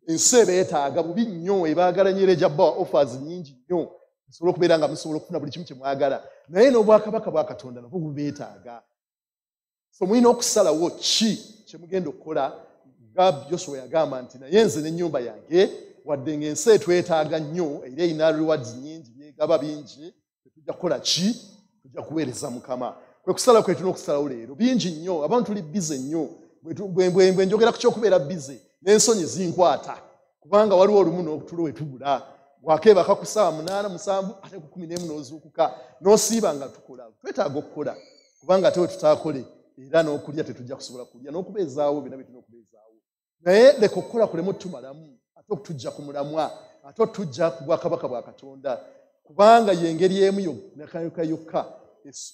ensi ebeetaaga bubi nnyo, ebaagala nnyo, era ejja bbawa offers nnyingi nnyo, musobole okubeera nga musobola okufuna buli kimu kye mwagala, naye n'obwakabaka bwa Katonda nabwo bubeetaaga. So mulina okusalawo ki kye mugenda okukola, nga Yoswa yagamba nti naye nze n'ennyumba yange, wadde ng'ensi etwetaaga nnyo era erina rewards nnyingi, byegaba bingi, tetujja kukola ki? Tujja kuweereza Mukama. Kwe kusalawo kwe tulina okusalawo leero. Bingi nnyo, abantu tuli busy nnyo. Bwe njogera ku ky'okubeera busy, n'ensonyi zinkwata, kubanga waliwo olumu n'otulo we tubula. Bwakeebaka ku ssaawa 8, 7, ate ku 11 n'ozuukuka n'osiiba nga tukola. Twetaaga okukola, kubanga ate we tutaakole era n'okulya tetujja kusobola kulya, n'okubeezaawo byonna bye tulina okubeezaawo. Naye leka okukola kuleme otutumalamu, ate okutujja ku mulamwa, ate otujja ku bwakabaka bwa Katonda, kubanga y'engeri emu yokka yokka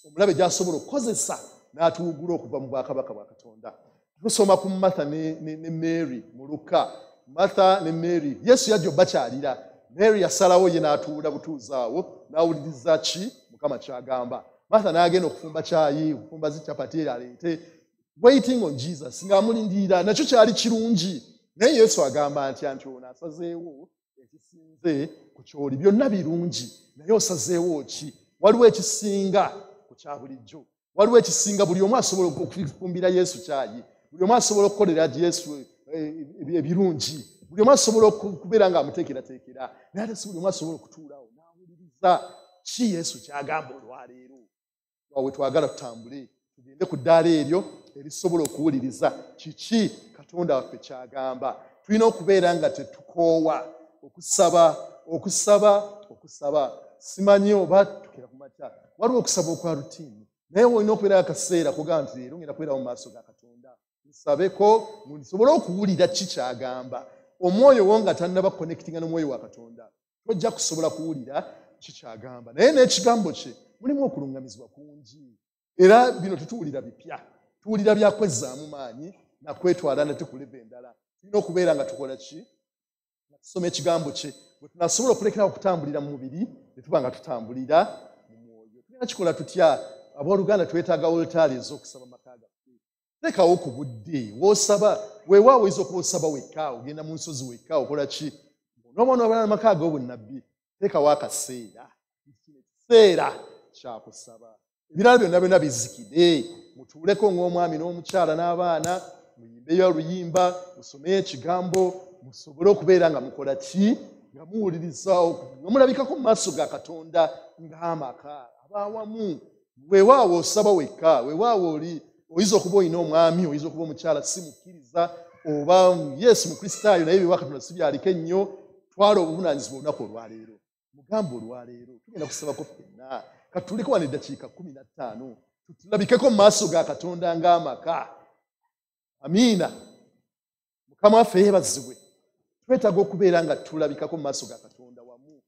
omulabe gy'asobola okukozesa n'atuwugula okuva mu bwakabaka bwa Katonda. Tusoma ku Martha ne Mary mu Luka. Martha ne Mary, Yesu yajja obakyalira. Mary yasalawo ye n'atuula butuuzi awo, n'awuliriza ki Mukama ky'agamba. Martha n'agenda okufumba kyayi, okufumba zi chapati aleete, waiting on Jesus, ng'amulindirira. Nakyo kyali kirungi, naye Yesu agamba nti ono asazeewo ekisinze ku kyoli. Byonna birungi, naye osazeewo ki? Waliwo ekisinga ku kya bulijjo, waliwo ekisinga. Buli omu asobola okufumbira Yesu kyayi, buli omu asobola okukolera Yesu ebirungi, buli omu asobola okubeera ng'amuteekerateekera, naye ate si buli omu asobola okutuulaawo n'awuliriza ki Yesu ky'agamba olwaleero. We twagala tutambule tugende ku ddaala eryo erisobola okuwuliriza kiki Katonda waffe ky'agamba. Tulina okubeera nga tetukoowa okusaba, okusaba, okusaba. Simanyi oba tukera ku makya, waliwo okusaba okwa routine, naye olina okubeera akaseera kugamba nti leero ngenda kubeerawo mu maaso ga Katonda, nsabeko nsobole okuwulira ki ky'agamba. Omwoyo wo nga tannaba connectinga n'omwoyo wa Katonda, tojja kusobola kuwulira ki ky'agamba. Naye n'ekigambo kye mulimu okuluŋŋamizibwa kungi, era bino tetuwulira bipya, tuwulira byakwezzaamu maanyi nakwetwala nate ku level endala. Tulina okubeera nga tukola ki? Nga tusoma ekigambo kye, bwe tunasobola okulekerawo okutambulira mu mubiri ne tuba nga tutambulira mu mwoyo. Tugenda kikola tutya? Abooluganda, twetaaga olutaali ez'okusaba maka gaffe. Teekawo ku budde w'osaba. Weewaawo oyinza okuba osaba wekka, ogenda mu nsozi wekka, okola ki? N'oba onoobala n'amaka ag'obunnabbi, teekawo akaseera. Kino ekiseera kyakusaba. Ebirala byonna byonna bizikire. Mutuuleko ng'omwami n'omukyala n'abaana, muyimbeyo oluyimba, musomeyo ekigambo, musobole okubeera nga mukola ki? Nga muwuliriza, nga mulabikako mu maaso ga Katonda ng'amaka abaawamu. Weewaawo osaba wekka, weewaawo oli oyinza okuba olina omwami, oyinza okuba omukyala si mukkiriza, oba Yesu Mukristaayo, naye eby'obwa Katonda si byaliko ennyo. Twala obuvunaanyizibwa olunaku olwaleero. Mugambe olwaleero tugenda kusabako ffenna, katuuleko wano eddakiika 15, tulabikeko mu maaso ga Katonda ng'amaka. Amiina. Mukama waffe yeebazibwe. Twetaaga okubeera nga tulabikako mu maaso ga Katonda wamu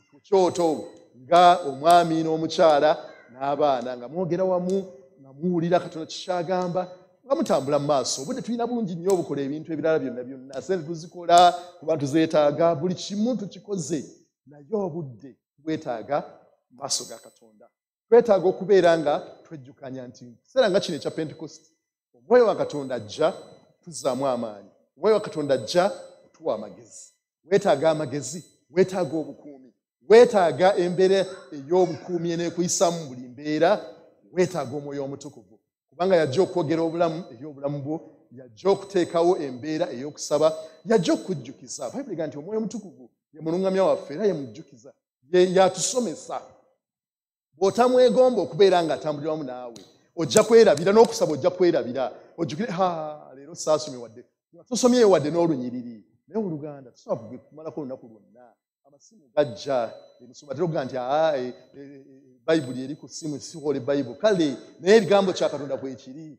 ku kyoto nga omwami n'omukyala n'abaana, nga mwogera wamu, nga muwulira Katonda kikyagamba, nga mutambula mu maaso. Obudde tulina bungi nnyo obukola ebintu ebirala byonna byonna, sente tuzikola kuba tuzeetaaga, buli kimu tukikoze, naye obudde tubwetaaga mu maaso ga Katonda. Twetaaga okubeera nga twejjukanya nti kiseera nga kino ekya Pentecost, omwoyo wa Katonda ajja tuzzaamu amaanyi, omwoyo wa Katonda ajja kutuwa amagezi. Weetaaga amagezi, weetaaga obukuumi, weetaaga embeera ey'obukuumi eneekuyisaamu mu buli mbeera, weetaaga omwoyo omutukuvu, kubanga yajja okwogera obulamu eri obulamu bwo, yajja okuteekawo embeera ey'okusaba, yajja okukujjukiza. Bayibuli egamba nti omwoyo omutukuvu ye muluŋŋamya waffe era ye mujjukiza, ye yatusomesa. Bw'otamwegomba okubeera ng'atambulira wamu naawe, ojja kwerabira n'okusaba ojja kwerabira. Ojjukire, ha, leero saasomye wadde. Tosomyeyo wadde n'olunyiriri. Naye oluganda tusobola kumalako olunaku lwonna. Amasimu gajja, emisumba atera okugamba nti, Bayibuli eri ku ssimu, sihoole Bayibuli. Kale, naye ekigambo kya Katonda kwekiri.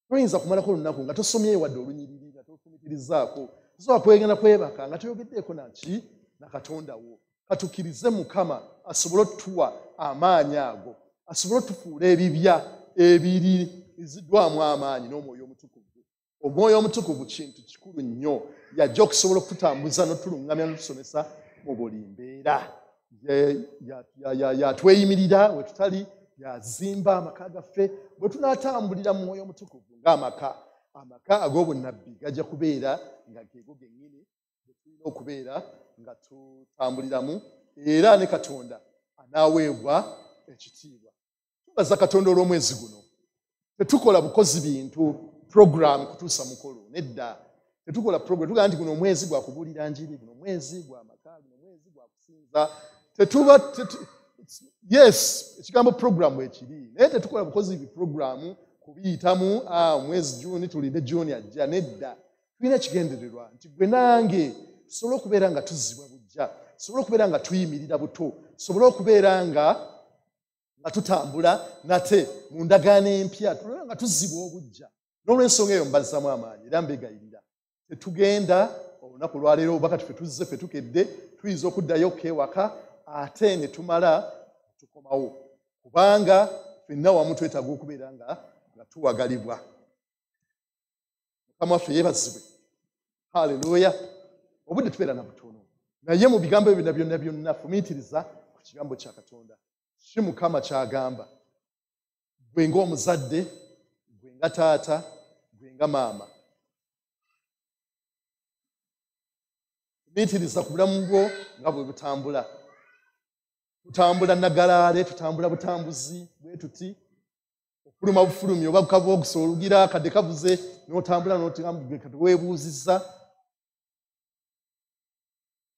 Toyinza kumalako olunaku nga tosomyeyo wadde olunyiriri, nga tofumitirizaako. Tosobola kwegenda kwebaka nga toyogeddeeko naki na Katonda wo. Katukkirize Mukama asobole otuwa amaanyi ago, asobole otufuula ebibya ebiriziddwamu amaanyi n'Omwoyo Omutukuvu. Omwoyo Omutukuvu kintu kikulu nnyo, yajja okusobola okututambuza n'otuluŋŋamya n'otusomesa mu buli mbeera. Yatweyimirira we tutali, yazimba amaka gaffe. Bwe tunaatambulira mu Mwoyo Omutukuvu ng'amaka, amaka ag'obunnabbi gajja kubeera nga geego gennyini ge tulina okubeera nga tutambuliramu, era ne Katonda anaaweebwa ekitiibwa. Tubaza Katonda olw'omwezi guno. Tetukola bukozi bintu program kutuusa mukolo, nedda. Tetukola program, tugamba nti guno omwezi gwa kubuulira njiri, guno omwezi gwa maka, guno omwezi gwa kusinza. Yes, ekigambo program ekiri, naye tetukola bukozi bi program kubiyitamu, omwezi Juni, tulinde Juni ajja, nedda. Tulina ekigendererwa nti gwe nange tusobole okubeera nga tuzzibwa buggya, tusobole okubeera nga tuyimirira buto, tusobole okubeera nga tutambula nate mu ndagaano empya, tubeere nga tuzzibwa obuggya. N'olw'ensonga eyo mbazzamu amaanyi era mbegayirira. Tetugenda olunaku lwaleero oba kati ffe tuzze ffe tukedde, tuyinza okuddayo ewaka ate ne tumala tukomawo, kubanga ffenna wamu twetaaga okubeera nga tuwagalibwa. Mukama waffe yeebazibwe. Haleluya. Obudde tubeera na butono, naye mu bigambo ebyo byonna byonna fumiitiriza ku kigambo kya Katonda. Ki Mukama ky'agamba gwe ng'omuzadde, gwe nga taata, gwe nga maama. Fumiitiriza ku bulamu bwo nga bwe butambula. Tutambula nagalaale, tutambula butambuzi bwe tuti, ofuluma bufulumi oba bukaba ogusoolugira akadde kabuze n'otambula n'otambula weebuuzizza.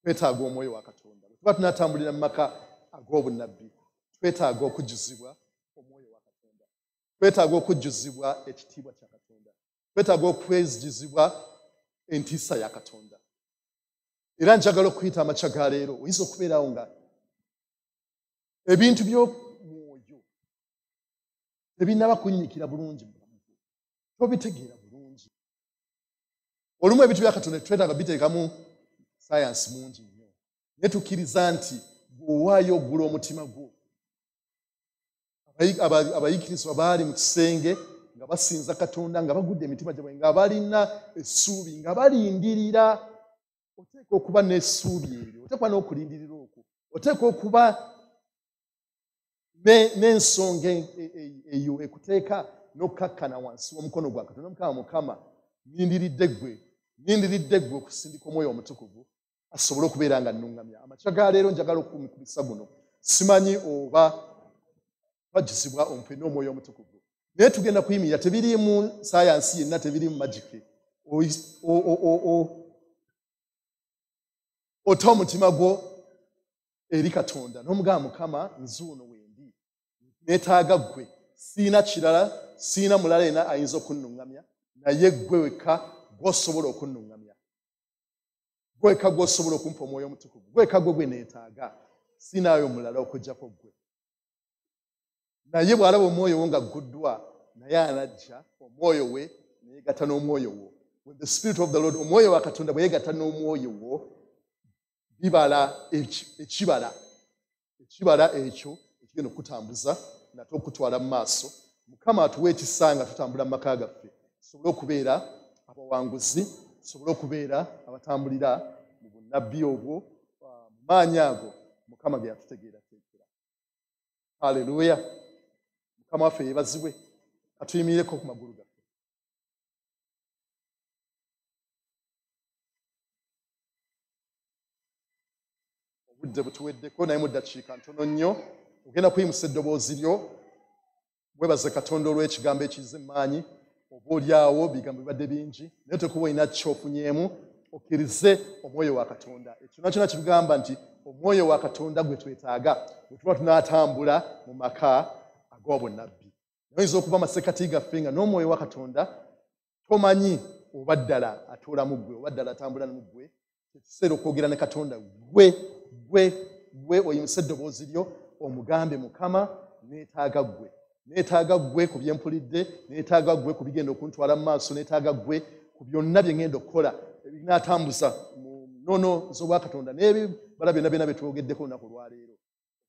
Twetaaga Omwoyo wa Katonda. Bwe tuba tunaatambulira mu maka ag'obunnabbi, twetaaga okujjuzibwa Omwoyo wa Katonda. Twetaaga okujjuzibwa ekitiibwa kya Katonda. Twetaaga okwejjuzibwa entiisa ya Katonda. Era njagala okuyita amakya ga leero, oyinza okubeerawo nga ebintu by'omwoyo tebinnaba kunnyikira bulungi mu bulamu bwo, tobitegeera bulungi. Olumu ebintu bya Katonda twetaaga biteekamu sayansi mungi nnyo, naye tukkiriza nti bw'owaayo oggula omutima gwo. Abayigirizwa baali mu kisenge nga basinza Katonda, nga bagudde emitima gyabwe, nga balina essuubi, nga balindirira. Oteekwa okuba n'essuubi eryo, oteekwa n'okulindirira okwo, oteekwa okuba n'ensonga eyo ekuteeka n'okkakkana wansi w'omukono gwa Katonda. Mukama, Mukama, nnindiridde ggwe, nnindiridde ggwe okusindika Omwoyo Omutukuvu asobole okubeera nga nnuŋŋamya. Amakya ga leero njagala okumukubisa guno. Simanyi oba twajjuzibwa ompe n'Omwoyo Omutukuvu, naye tugenda kuyimirira. Tebiriimu sayansi yenna, tebiriimu magiki. Ota omutima gwo eri Katonda n'omugamba, Mukama, nzuuno wendi, neetaaga ggwe, siina kirala, siina mulala yenna ayinza okunnuŋŋamya, naye ggwe wekka gw'osobola okunnuŋŋamya, ggwe wekka gw'osobola okumpa Omwoyo Omutukuvu, ggwe wekka gwe gwe neetaaga, siinaayo mulala okuggyako ggwe. Naye bw'alaba omwoyo wo nga gguddwa, naye anajja omwoyo we ne yeegatta n'omwoyo wo. When the Spirit of the Lord, omwoyo wa Katonda bwe yeegatta n'omwoyo wo, bibala ekibala, ekibala ekyo ekigenda okukutambuza nate okutwala mu maaso. Mukama atuwe ekisa nga tutambula mu maka gaffe, tusobole okubeera abawanguzi, tusobole okubeera abatambulira mu bunnabbi obwo, mu maanyi ago Mukama ge yatutegeerateekera. Haleluya. Mukama waffe yeebazibwe. Katuyimirireko ku magulu gaffe. Obudde butuweddeko, naye mu ddakiika ntono nnyo ogenda kuyimusa eddoboozi lyo weebaze Katonda olw'ekigambo ekizze mu maanyi. Oba oliawo bigambo bibadde bingi, naye tekuba olina kyofunyeemu, okkirize Omwoyo wa Katonda. Ekyo kyonna kitugamba nti Omwoyo wa Katonda gwe twetaaga bwe tuba tunaatambula mu maka ag'obunnabbi. Oyinza okuba amasekkati gaffe nga n'omwoyo wa Katonda tomanyi oba ddala atuula mu ggwe, oba ddala atambula mu ggwe. Ekiseera okwogera ne Katonda gwe gwe gwe, oyimuse eddoboozi lyo omugambe, Mukama, neetaaga ggwe, neetaaga ggwe ku byempulidde, neetaaga ggwe ku bigenda okuntwala mu maaso, neetaaga ggwe ku byonna bye ngenda okukola ebinaatambuza mu nnono z'obwakatonda n'ebibala byonna byonna bye twogeddeko olunaku olwaleero.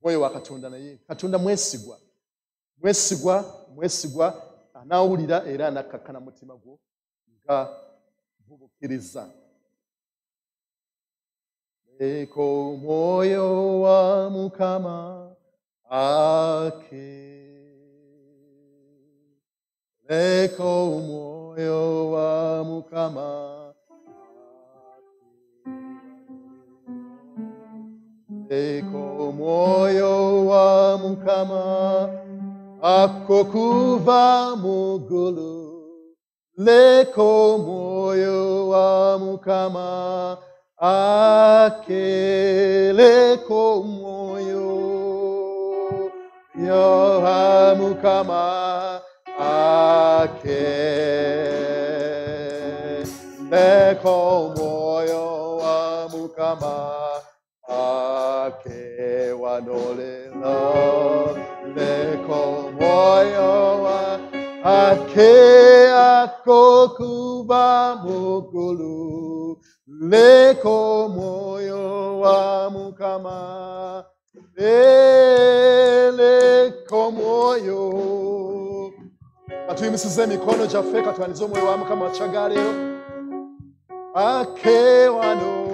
Omwoyo wa Katonda, naye Katonda mwesigwa, mwesigwa, mwesigwa, anaawulira era anakkakkana mutima gwo nga bubukkiriza. Leka omwoyo wa Mukama ake, leka omwoyo wa Mukama ake, leka omwoyo wa Mukama ako kuva mu ggulu, leka omwoyo wa Mukama ake, leka omwoyo wa Mukama ake, leka omwoyo wa Mukama ake wanolelo, leka omwoyo wa ake ako kuva mu ggulu, leka omwoyo wa Mukama, leka omwoyo. Katuyimisize emikono gyaffe, katwanize omwoyo wa Mukama makya leero. Ake wano,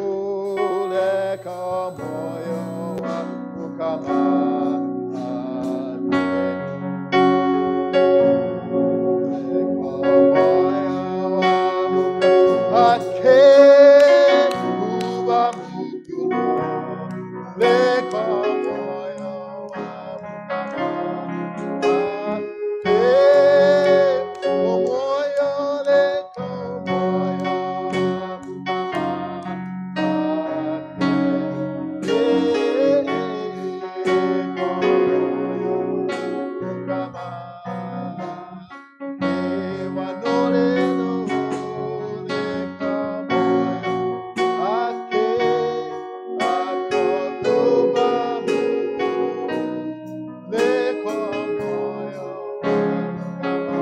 leka omwoyo wa Mukama ake, leka omwoyo wa Mukama ake kuva mu ggulu, leka omwoyo wa Mukama ake, omwoyo, leka omwoyo wa Mukama ake, leka omwoyo Mukama ake wanolelo, leka omwoyo ake ako kuva mu ggulu, leka omwoyo wa Mukama.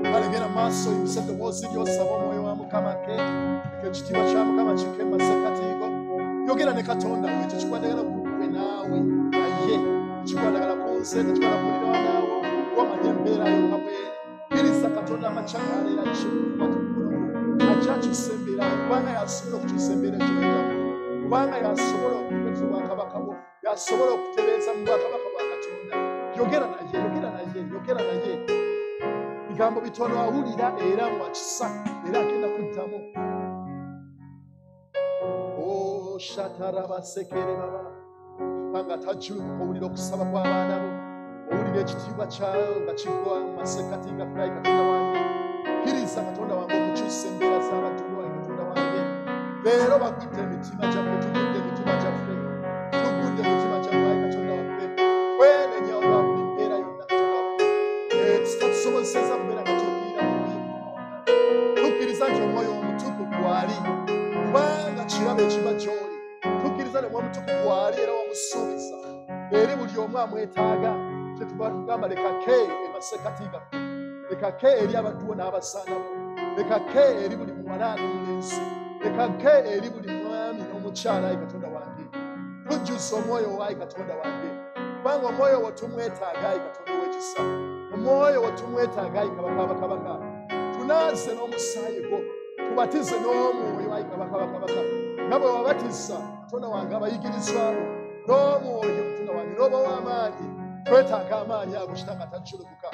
Kale genda maaso, oyimuse eddoboozi ly'osaba omwoyo wa Mukama ke, leka ekitiibwa kya Mukama kike mu masekkati go. Yogera ne Katonda wo, ekyo kikwatagana ku ggwe naawe naye, tekikwatagana ku nze, tekikwatagana ku muliraanaawo, wamanya embeera yo nga bw'eri. Kkiriza Katonda amakya galeero akikukwata omukono gwo, ajja akyusa embeera yo, kubanga y'asobola okukyusa embeera gy'oyitamu, kubanga y'asobola okutereeza obwakabaka bwo, y'asobola okutereeza mu bwakabaka bwa Katonda. Yogera naye, yogera naye, yogera naye. Bigambo bitono awulira era wakisa era agenda kuddamu. Oshatarabasekere baba, kubanga tajjulukuka owulira okusaba kw'abaana bo, owulira ekitiibwa kyayo nga kigwa mu masekkati gaffe. Ayi Katonda wange, kkiriza Katonda wange okukyusa embeera z'abaddu bo. Ayi Katonda wange, leero bagudde emitima gyaffe, tugudde emitima gyaffe, tugudde emitima gyaffe. Ayi Katonda waffe, twenenya olwa buli mbeera yonna, Katonda waffe, ekitatusobozesezza kubeera nga tuukirira mu mwoyo. Tukkiriza nti omwoyo omutukuvu ali, kubanga kirabo ekiva gy'oli. Tukkiriza nti omwoyo omutukuvu ali era wamusuubiza eri buli omu amwetaaga. Kyetuba tugamba, leka ke emasekkati gaffe, leka ke eri abaddu bo n'abasaana bo, leka ke eri buli muwala n'omulenzi, leka ke eri buli mwami n'omukyala. Ayi Katonda wange, tujjuza omwoyo wo, ayi Katonda wange, kubanga omwoyo wo tumwetaaga. Ayi Katonda ow'ekisa, omwoyo wo tumwetaaga. Ayi Kabaka bakabaka, tunaaze n'omusaayi gwo, tubatize n'omwoyo. Ayi Kabaka bakabaka, nga bwe wabatiza, Katonda wange, abayigirizwa bo n'omwoyo, Katonda wange, n'obawa amaanyi, twetaaga amaanyi ago. Kitanga tajjulukuka,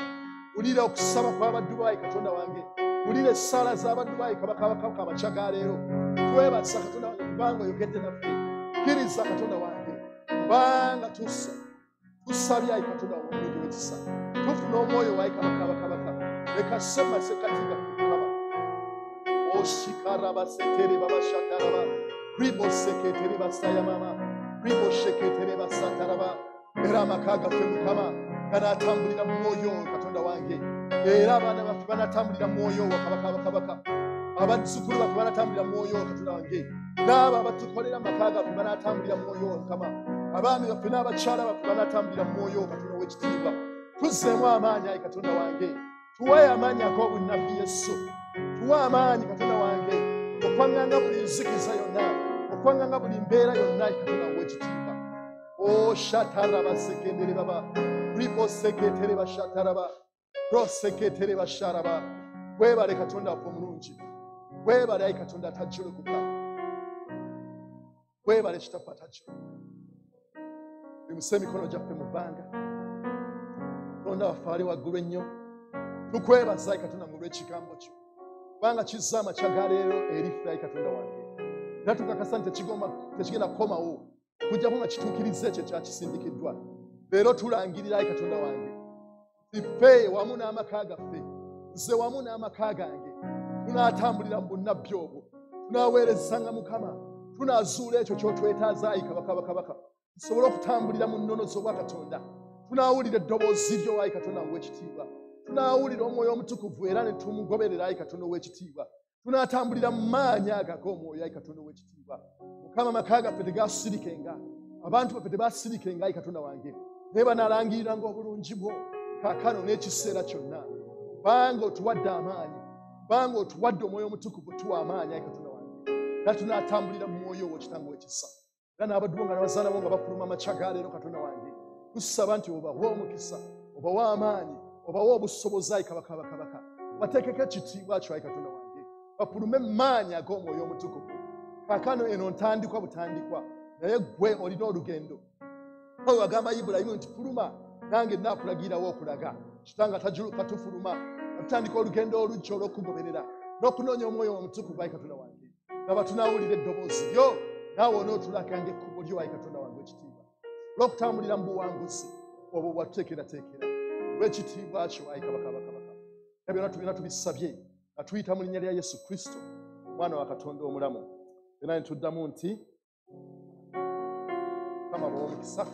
wulira okusaba kw'abaddu bo, ayi Katonda wange, wulira essaala z'abaddu bo, ayi Kabaka bakabaka. Amakya ga leero twebaza, Katonda wange, kubanga oyogedde naffe. Kkiriza, Katonda wange, kubanga tusabye, ayi Katonda wange omulungi w'ekisa, tufuna omwoyo wa ayi Kabaka bakabaka. Leka semasekkati gaffe, Mukama. Oshikarabasetere babashataraba. Riboseketere basaya mama. Ribosheketere basataraba. Era amaka gaffe Mukama ganaatambulira mu mwoyo Katonda wange. Era abaana baffe banaatambulira mu mwoyo wa Kabaka bakabaka. Abazzukulu baffe banaatambulira mu mwoyo wa Katonda wange. N'abo abatukolera amaka gaffe banaatambulira mu mwoyo wa Mukama. Abaami baffe n'abakyala baffe banaatambulira mu mwoyo wa Katonda w'ekitiibwa. Tuzzeemu amaanyi ayi Katonda wange. Tuwe amaanyi ag'obunnabbi Yesu. Tuwe amaanyi Katonda wange okwaŋŋanga buli nzikiza yonna, okwaŋŋanga buli mbeera yonna ayi Katonda w'ekitiibwa. O shataraba sekendere baba. Ribo seketere bashataraba. Roseketere basharaba. Weebale Katonda waffe omulungi. Weebale ayi Katonda atajjulukuka. Weebale Kitaffe atajjulukuka. Bimuse emikono gyaffe mu bbanga. Katonda waffe ali waggulu ennyo. Tukwebaza ayi Katonda olw'ekigambo kyo. Kubanga kizza amakya ga leero eri ffe ayi Katonda wange. Era tukakasa nti tekigenda kukomawo. Kujjako nga kituukiriza ekyo ekyakisindikiddwa. Leero tulangirira ayi Katonda wange. Ffe wamu n'amaka gaffe, nze wamu n'amaka gange, tunaatambulira mu bunnabbi obwo. Tunaaweerezanga Mukama. Tunaazuula ekyo ky'otwetaaza ayi Kabaka bakabaka. Tusobole okutambulira mu nnono z'obwakatonda. Tunaawulira eddoboozi lyo ayi Katonda ow'ekitiibwa. Tunaawulira Omwoyo Omutukuvu era ne tumugoberera ayi Katonda ow'ekitiibwa. Tunaatambulira mu maanyi ago ag'Omwoyo ayi Katonda ow'ekitiibwa. Mukama amaka gaffe tegaasirikenga. Abantu baffe tebaasirikenga ayi Katonda wange. Naye banaalangiriranga obulungi bwo kaakano n'ekiseera kyonna. Kubanga otuwadde amaanyi. Kubanga otuwadde Omwoyo Omutukuvu tuwa amaanyi ayi Katonda wange. Era tunaatambulira mu mwoyo wo Kitange ow'ekisa. Era n'abaddu bo nga n'abazaana bo nga bafuluma amakya ga leero Katonda wange. Tusaba nti obawe omukisa, obawe amaanyi, obawe obusobozi ayi Kabaka bakabaka. Bateekeko ekitiibwa kyo ayi Katonda wange. Bafulume mu maanyi ag'Omwoyo Omutukuvu. Kaakano eno ntandikwa butandikwa, naye ggwe olina olugendo. Pawulo agamba Ibulayimu nti fuluma nange nnaakulagirawo okulaga. Kitange atajuluka tufuluma, tutandika olugendo oluggya olw'okugoberera n'okunoonya Omwoyo Omutukuvu ayi Katonda wange. Laba tunaawulira eddoboozi lyo, naawe onootulaganga ekkubo lyo ayi Katonda wange ekitiibwa. Olw'okutambulira mu buwanguzi obwo bwatuteekerateekera olw'ekitiibwa kyo ayi Kabaka bakabaka. Era byonna tubina tubisabye nga tuyita mu linnya lya Yesu Kristo, Omwana wa Katonda omulamu. Era ne tuddamu nti Mukama abawe omukisa.